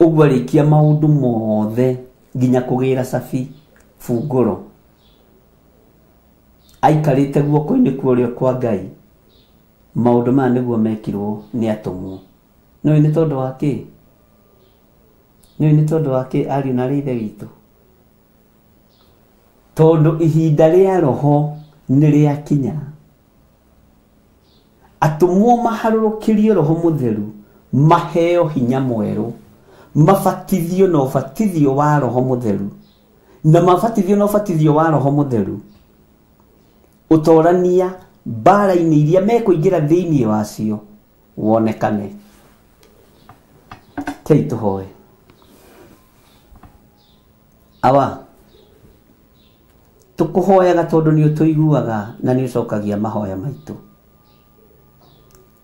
Ũguo arĩkia maũndũ mothe nginya kũgĩra cabi bungũro, aikarĩte guoko-inĩ kwa ũrĩo kwa Ngai. Maũndũ maya nĩguo mekirwo nĩ atũmwo. Nĩũĩ nĩ tondũ wa kĩ? Nĩũĩ nĩ tondũ wa kĩ ariũ na arĩ ithe witũ? Tondũ ihinda rĩa roho nĩ rĩakinya. Atũmwo maharũrũkĩrio roho mũtheru, maheo hinya mwerũ, mabatithio na ũbatithio wa roho mũtheru, na mabatithio na ũbatithio wa roho mũtheru ũtorania mbara-inĩ iria mekũingĩra thĩinĩ wacio wonekane. Kei tũhoe. Awa, tũkũhoyaga tondũ nĩ ũtũiguaga na nĩ ũcokagia mahoya maitũ.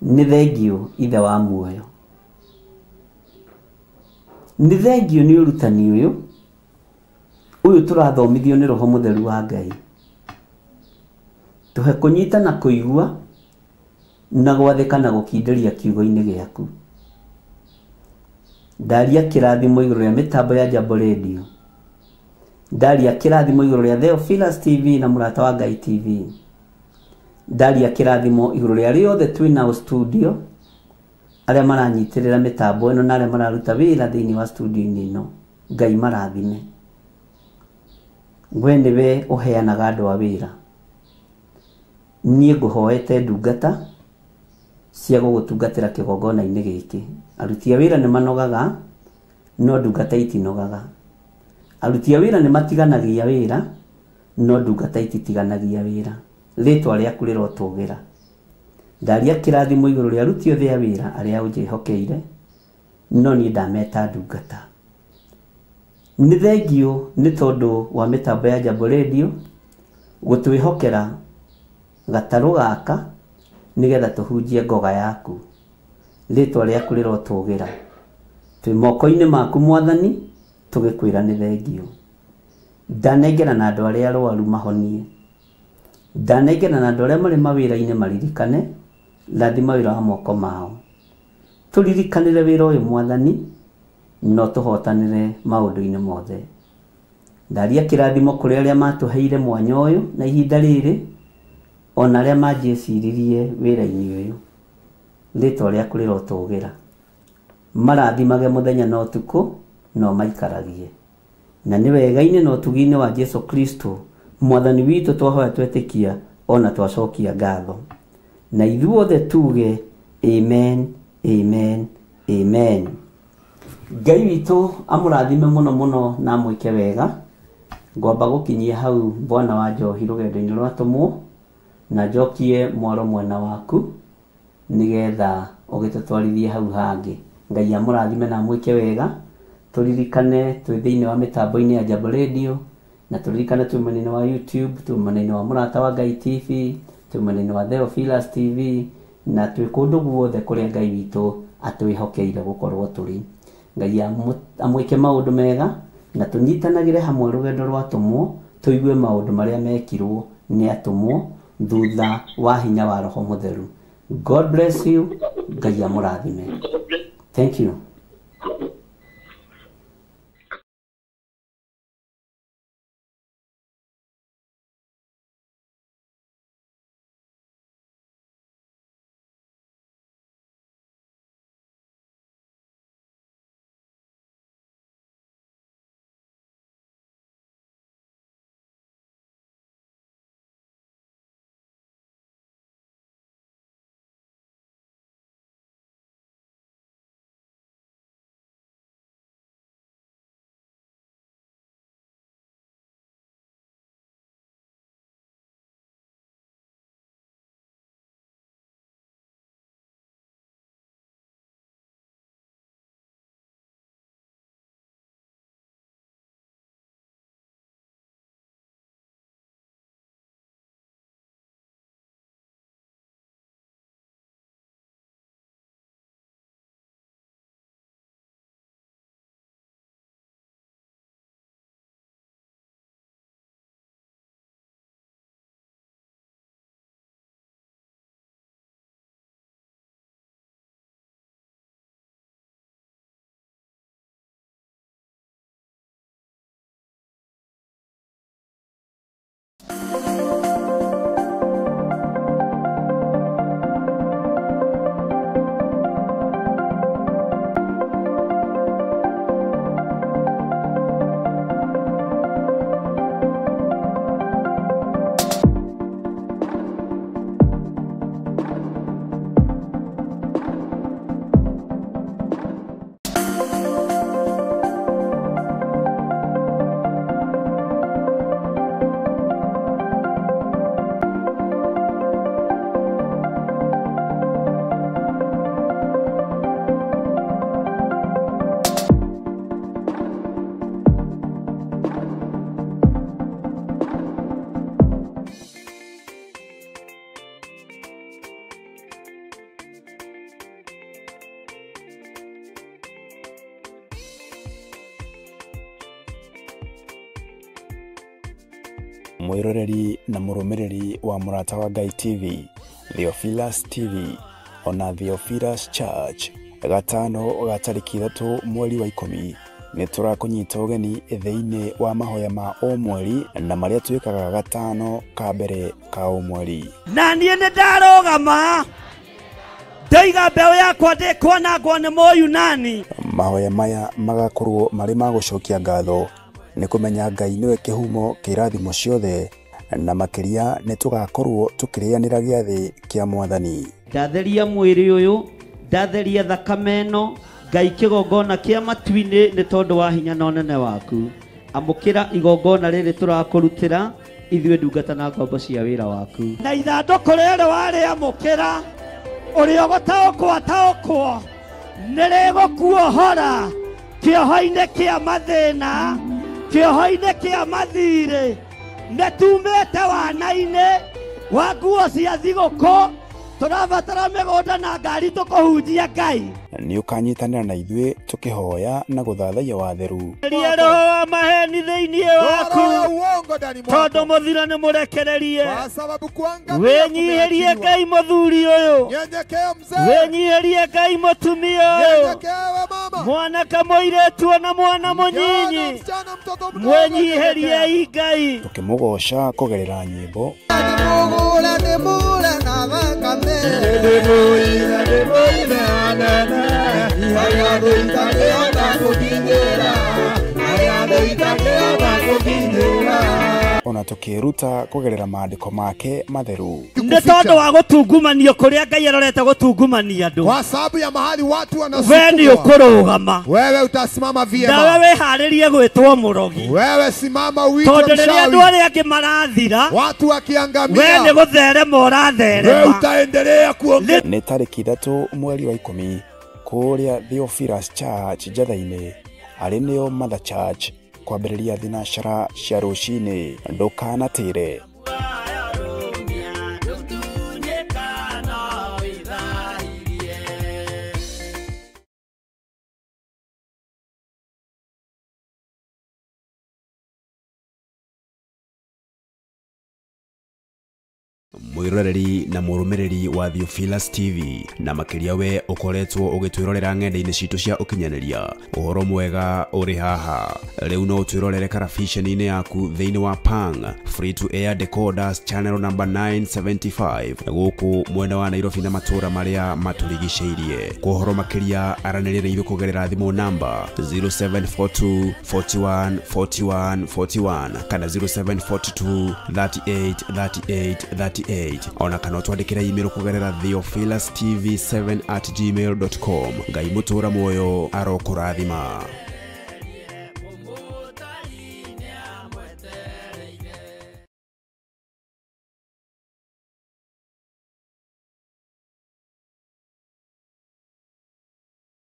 Nĩ thengio ithe wa muoyo, nĩ thengio nĩ ũrutani ũyũ ũyũ tũrathomithio nĩ roho mũtheru wa Ngai. Tũhe kũnyita na kũigua na gwathĩka na gũkindĩria kiugo-inĩ gĩaku. Ndaria kĩrathimo igũrũ rĩa mĩtambo ya Jambo Radio, ndaria kĩrathimo igũrũ rĩa Theophilus TV na Mũrata wa Ngai TV, ndaria kĩrathimo igũrũ rĩa arĩa othe twĩ nao studio, arĩa maranyitĩrĩra mĩtambo ĩno na arĩa mararuta wĩra thĩinĩ wa studio-inĩ ĩno. Ngai marathime. We nĩwe ũheanaga andũ a wĩra. Niĩ ngũhoete ndungata cia gũgũtungatĩra kĩgongona-inĩ gĩkĩ. Aruti a wĩra nĩ manogaga, no ndungata itinogaga. Aruti a wĩra nĩ matiganagia wĩra, no ndungata ititiganagia wĩra. Rĩtwa rĩaku rĩrotũgĩra. Ndaria kĩrathimo igũrũ rĩa aruti othe a wĩra arĩa ũnjĩhokeire, no niĩ ndameta ndungata. Nĩ thengio nĩ tondũ wa mĩtambo ya Jambo Radio gũtwĩhokera gatarũ gaka nĩgetha tũhunjie ngoga yaku. Rĩtwa rĩaku rĩrotũgĩra. Twĩ moko-inĩ maku Mwathani, tũgĩkwĩra nĩ thengio. Ndanengera na andũ arĩa arwaru mahonie. Ndanengera na andũ arĩa marĩ mawĩra-inĩ maririkane, rathima wĩra wa moko mao. Tũririkanĩre wĩra ũyũ Mwathani, no tũhotanĩre maũndũ-inĩ mothe. Ndaria kĩrathimo kũrĩ arĩa matũheire mwanya ũyũ na ihinda rĩrĩ, ona arĩa manjĩciririe wĩra-inĩ ũyũ. Rĩtwa rĩaku rĩrotũgĩra. Marathimage mũthenya na ũtukũ, no maikaragie. Na nĩ wega-inĩ na ũtugi-inĩ wa Jesu Kristo Mwathani witũ twahoya twetĩkia ona twacokia ngatho. Na ithuothe tuge amen, amen, amen. Ngai witũ amũrathime mũno mũno na amwĩke wega. Ngwamba gũkinyia hau Bwana wa Njohi rũgendo-inĩ rwa tũmwo, na njokie mwaro mwena waku nĩgetha ũgĩtũtwarithie hau hangĩ. Ngai amũrathime na amwĩke wega. Tũririkane twĩ thĩinĩ wa mĩtambo-inĩ ya Jambo Radio, na tũririkane twĩ mwena-inĩ wa YouTube, twĩ mwena-inĩ wa Mũrata wa Ngai TV, twĩ mwena-inĩ wa Theophilus TV, na twĩ kũndũ guothe kũrĩa Ngai witũ atwĩhokeire gũkorwo tũrĩ. Ngai amwĩke maũndũ mega, na tũnyitanagĩre hamwe rũgendo rwa tũmwo, tũigue maũndũ marĩa mekirwo nĩ atũmwo thutha wa hinya wa Roho Mũtheru. God bless you. Ngai amũrathime. Thank you. Mwiroreri na mũrũmĩrĩri wa Mũrata wa Ngai TV, Theophilus TV, ona Theophilus Church, gatano ga tarĩki 3 mweri wa 10 nĩ tũrakũnyita ũgeni thĩinĩ wa mahoya ma o mweri na marĩa twĩkaga gatano ka mbere ka o mweri. Na niĩ nĩ ndarũgama ndaiga mbeũ yakwa ndĩkwanangwo nĩ Mũyunani. Mahoya maya magakorwo marĩ ma gũcokia ngatho nĩ kũmenya Ngai nĩwe kĩhumo kĩa irathimo ciothe, na makĩria nĩ tũgakorwo tũkĩrĩanĩra gĩathĩ kĩa Mwathani. Ndatheria mwĩrĩ ũyũ, ndatheria thakame ĩno, Ngai kĩgongona kĩa matu-inĩ nĩ tondũ wa hinya na ũnene waku. Amũkĩra igongona rĩrĩ tũrakũrutĩra ithuĩ ndungata na ngombo cia wĩra waku. Na ithandũkũ rĩrĩ warĩamũkĩra, ũrĩa ũgũtaũkwo ataũkwo, nĩ rĩgũkuohora kĩoho-inĩ kĩa mathĩna, kĩoho-inĩ kĩa mathirĩ. Nĩ tumĩte wana-inĩ wa nguo cia thigũkũ, Tũrabatara mĩgũnda na ngari tũkũhunjia Ngai. Nĩ ũkanyitanĩra na ithuĩ tũkĩhoya na gũthathaiya watheru. Eria roho wa maheni thĩinĩ waku. Roho ya uongo ndani mwako. Tondũ mũthiro nĩ mũrekererie. Kwa sababu kuangamia Wĩnyihĩrie kumeachiliwa. Ngai mũthuri ũyũ. Nyenyekea mzee. Wĩnyihĩrie Ngai mũtumia ũyũ. Nyenyekea we mama. Mwanake mũirĩtu ona mwana Kijana, mũnyinyi. msichana, mtoto mdogo. Mwĩnyihĩriei Ngai. Tũkĩmũgoca kũgerera nyĩmbo ona tũkĩruta kũgerera maandĩko make matheru. Nĩ tondũ wa gũtungumanio kũrĩa Ngai arorete gũtungumania andũ. Kwa sababu ya mahali watu We nĩ wanasukumwa. ũkũrũgama. Wewe utasimama Nawe vyema. wĩharĩrie gwĩtwo mũrogi. Wewe simama uitwe Tondũ rĩrĩa andũ mchawi. arĩa angĩ marathira, Watu we nĩ wakiangamia, gũtherema wewe ũratherema. utaendelea kuongea. Nĩ tarĩki 3 mweri wa 10 kũrĩa Theophilus Church Njatha-inĩ arĩ nĩo Mother Church kwambĩrĩria thinacara cia rũcinĩ. Ndũkanatĩre. Mwiroreri na mũrũmĩrĩri wa Theophilus TV na makĩria we ũkoretwo ũgĩtwĩrorera ng'enda-inĩ citũ cia ũkinyanĩria, ũhoro mwega ũrĩ haha. Rĩu no ũtwĩrorere karabiceni-inĩ yaku thĩinĩ wa Pang Free to Air Decoders channel number 975 gũkũ mwena wa Nairobi na matũũra marĩa matũrigicĩirie. Kwa ũhoro makĩria aranĩria na ithuĩ kũgerera thimũ namba 0742 41 41 41 kana 0742 38 38 38 ona kana ũtwandĩkĩre email kũgerera theophilustv7@gmail.com. Ngai mũtũũra muoyo arokũrathima.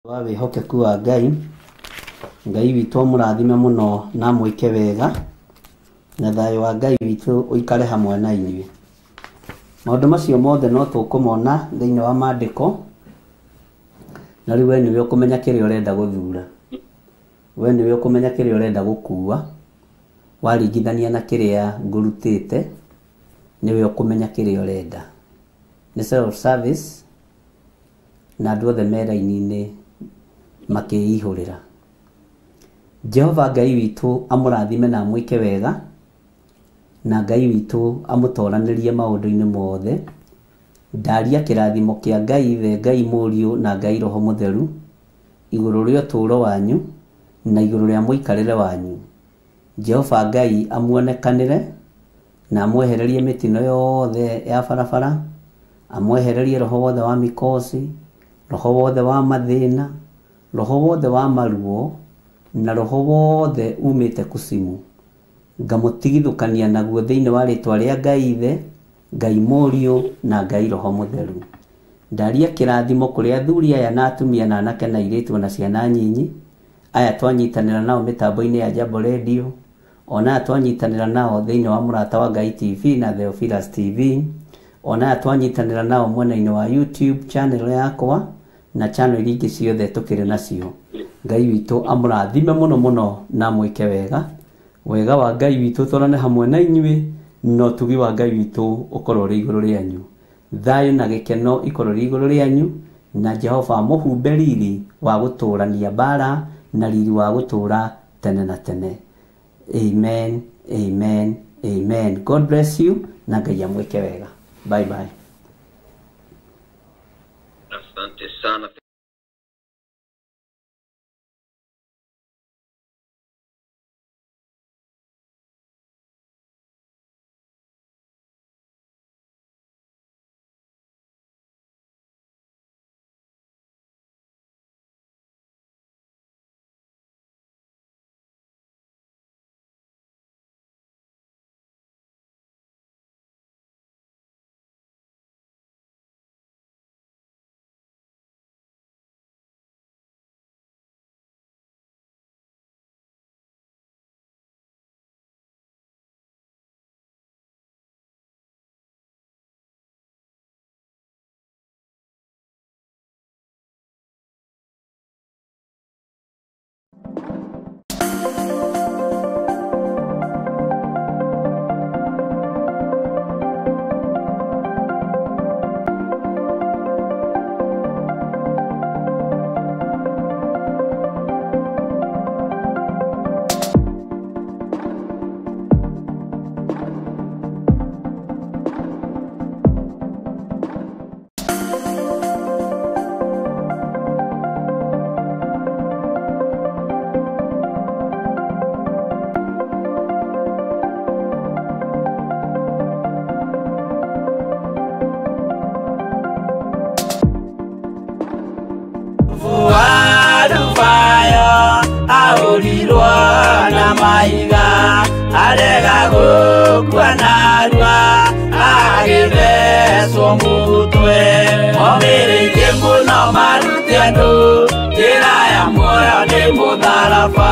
Wa wĩhokeku wa Ngai, Ngai witũ amũrathime mũno na amwĩke wega, na thayũ wa Ngai witũ ũikare hamwe na inyuĩ. Maũndũ macio mothe no tũkũmona thĩinĩ wa maandĩko, na rĩu we nĩwe ũkũmenya kĩrĩa ũrenda gũthura, we nĩwe ũkũmenya kĩrĩa ũrenda gũkua, waringithania na kĩrĩa ngũrutĩte, nĩwe ũkũmenya kĩrĩa ũrenda. Nĩ self service na andũ othe me raini-inĩ makĩihũrĩra. Jehova Ngai witũ amũrathime na amwĩke wega, na Ngai witũ amũtoranĩrie maũndũ-inĩ mothe. Ndaria kĩrathimo kĩa Ngai Ithe, Ngai Mũriũ na Ngai Roho Mũtheru igũrũ rĩa ũtũũro wanyu na igũrũ rĩa mũikarĩre wanyu. Jehova Ngai amuonekanĩre na amwehererie mĩtino yothe ya barabara, amwehererie roho wothe wa mikosi, roho wothe wa mathĩna, roho wothe wa maruo na roho wothe umĩte kucimu. Ngamũtigithũkania naguo thĩinĩ wa rĩtwa rĩa Ngai Ithe, Ngai Mũriũ na Ngai Roho Mũtheru. Ndaria kĩrathimo kũrĩ athuri aya na atumia na anake na airĩtu na ciana nyinyi, aya twanyitanĩra nao mĩtambo-inĩ ya Jambo Radio, ona aya twanyitanĩra nao thĩinĩ wa Mũrata wa Ngai TV na Theophilus TV, ona aya twanyitanĩra nao mwena-inĩ wa YouTube channel yakwa na channel iria ingĩ ciothe tũkĩrĩ nacio. Ngai witũ amũrathime mũno mũno na amwĩke wega. Wega wa Ngai witũ ũtwarane hamwe na inyuĩ, na ũtugi wa Ngai witũ ũkorwo ũrĩ igũrũ rĩanyu. Thayũ na gĩkeno ikorwo rĩ igũrũ rĩanyu, na Jehova amũhumbe riri wa gũtũũrania mbara na riri wa gũtũũra tene na tene. Amen, amen, amen. God bless you na Ngai amwĩke wega. Bye bye. Asante sana. Ahũrirwo na mahiga arega gũkua narua agĩthecwo mũtwe omĩrĩirie mũno marute andũ njĩra ya muoyo nĩ mũtharaba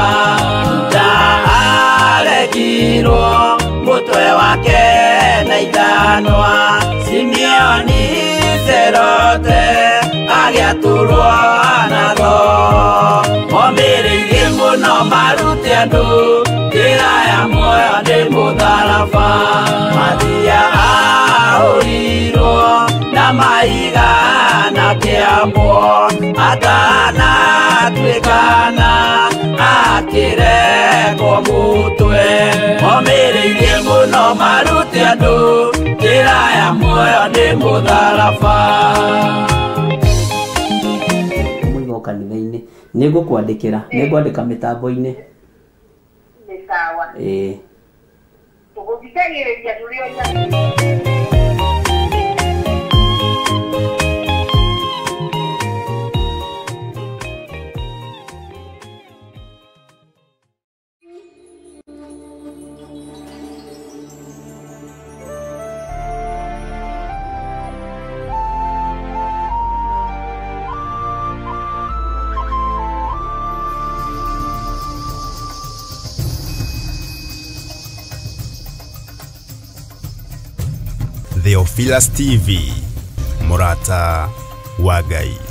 Juda aregirwo mũtwe wake na ithanwa Simeoni Cerote agĩatũrwo na thoo omĩrĩirie mũno marute andũ njĩra ya muoyo nĩ mũtharaba Mathia ahũrirwo na mahiga na kĩambwo atanatuĩkana akĩrekwo mũtwe omĩrĩirie mũno marute andũ njĩra ya muoyo nĩ mũtharaba. Mũigo kanitha-inĩ nĩ ngũkwandĩkĩra nĩ ngwandĩka mĩtambo-inĩ. Nĩ sawa. Ĩĩ. Tũgũthikagĩrĩria tũrĩ o Theophilus TV, Murata wa Ngai.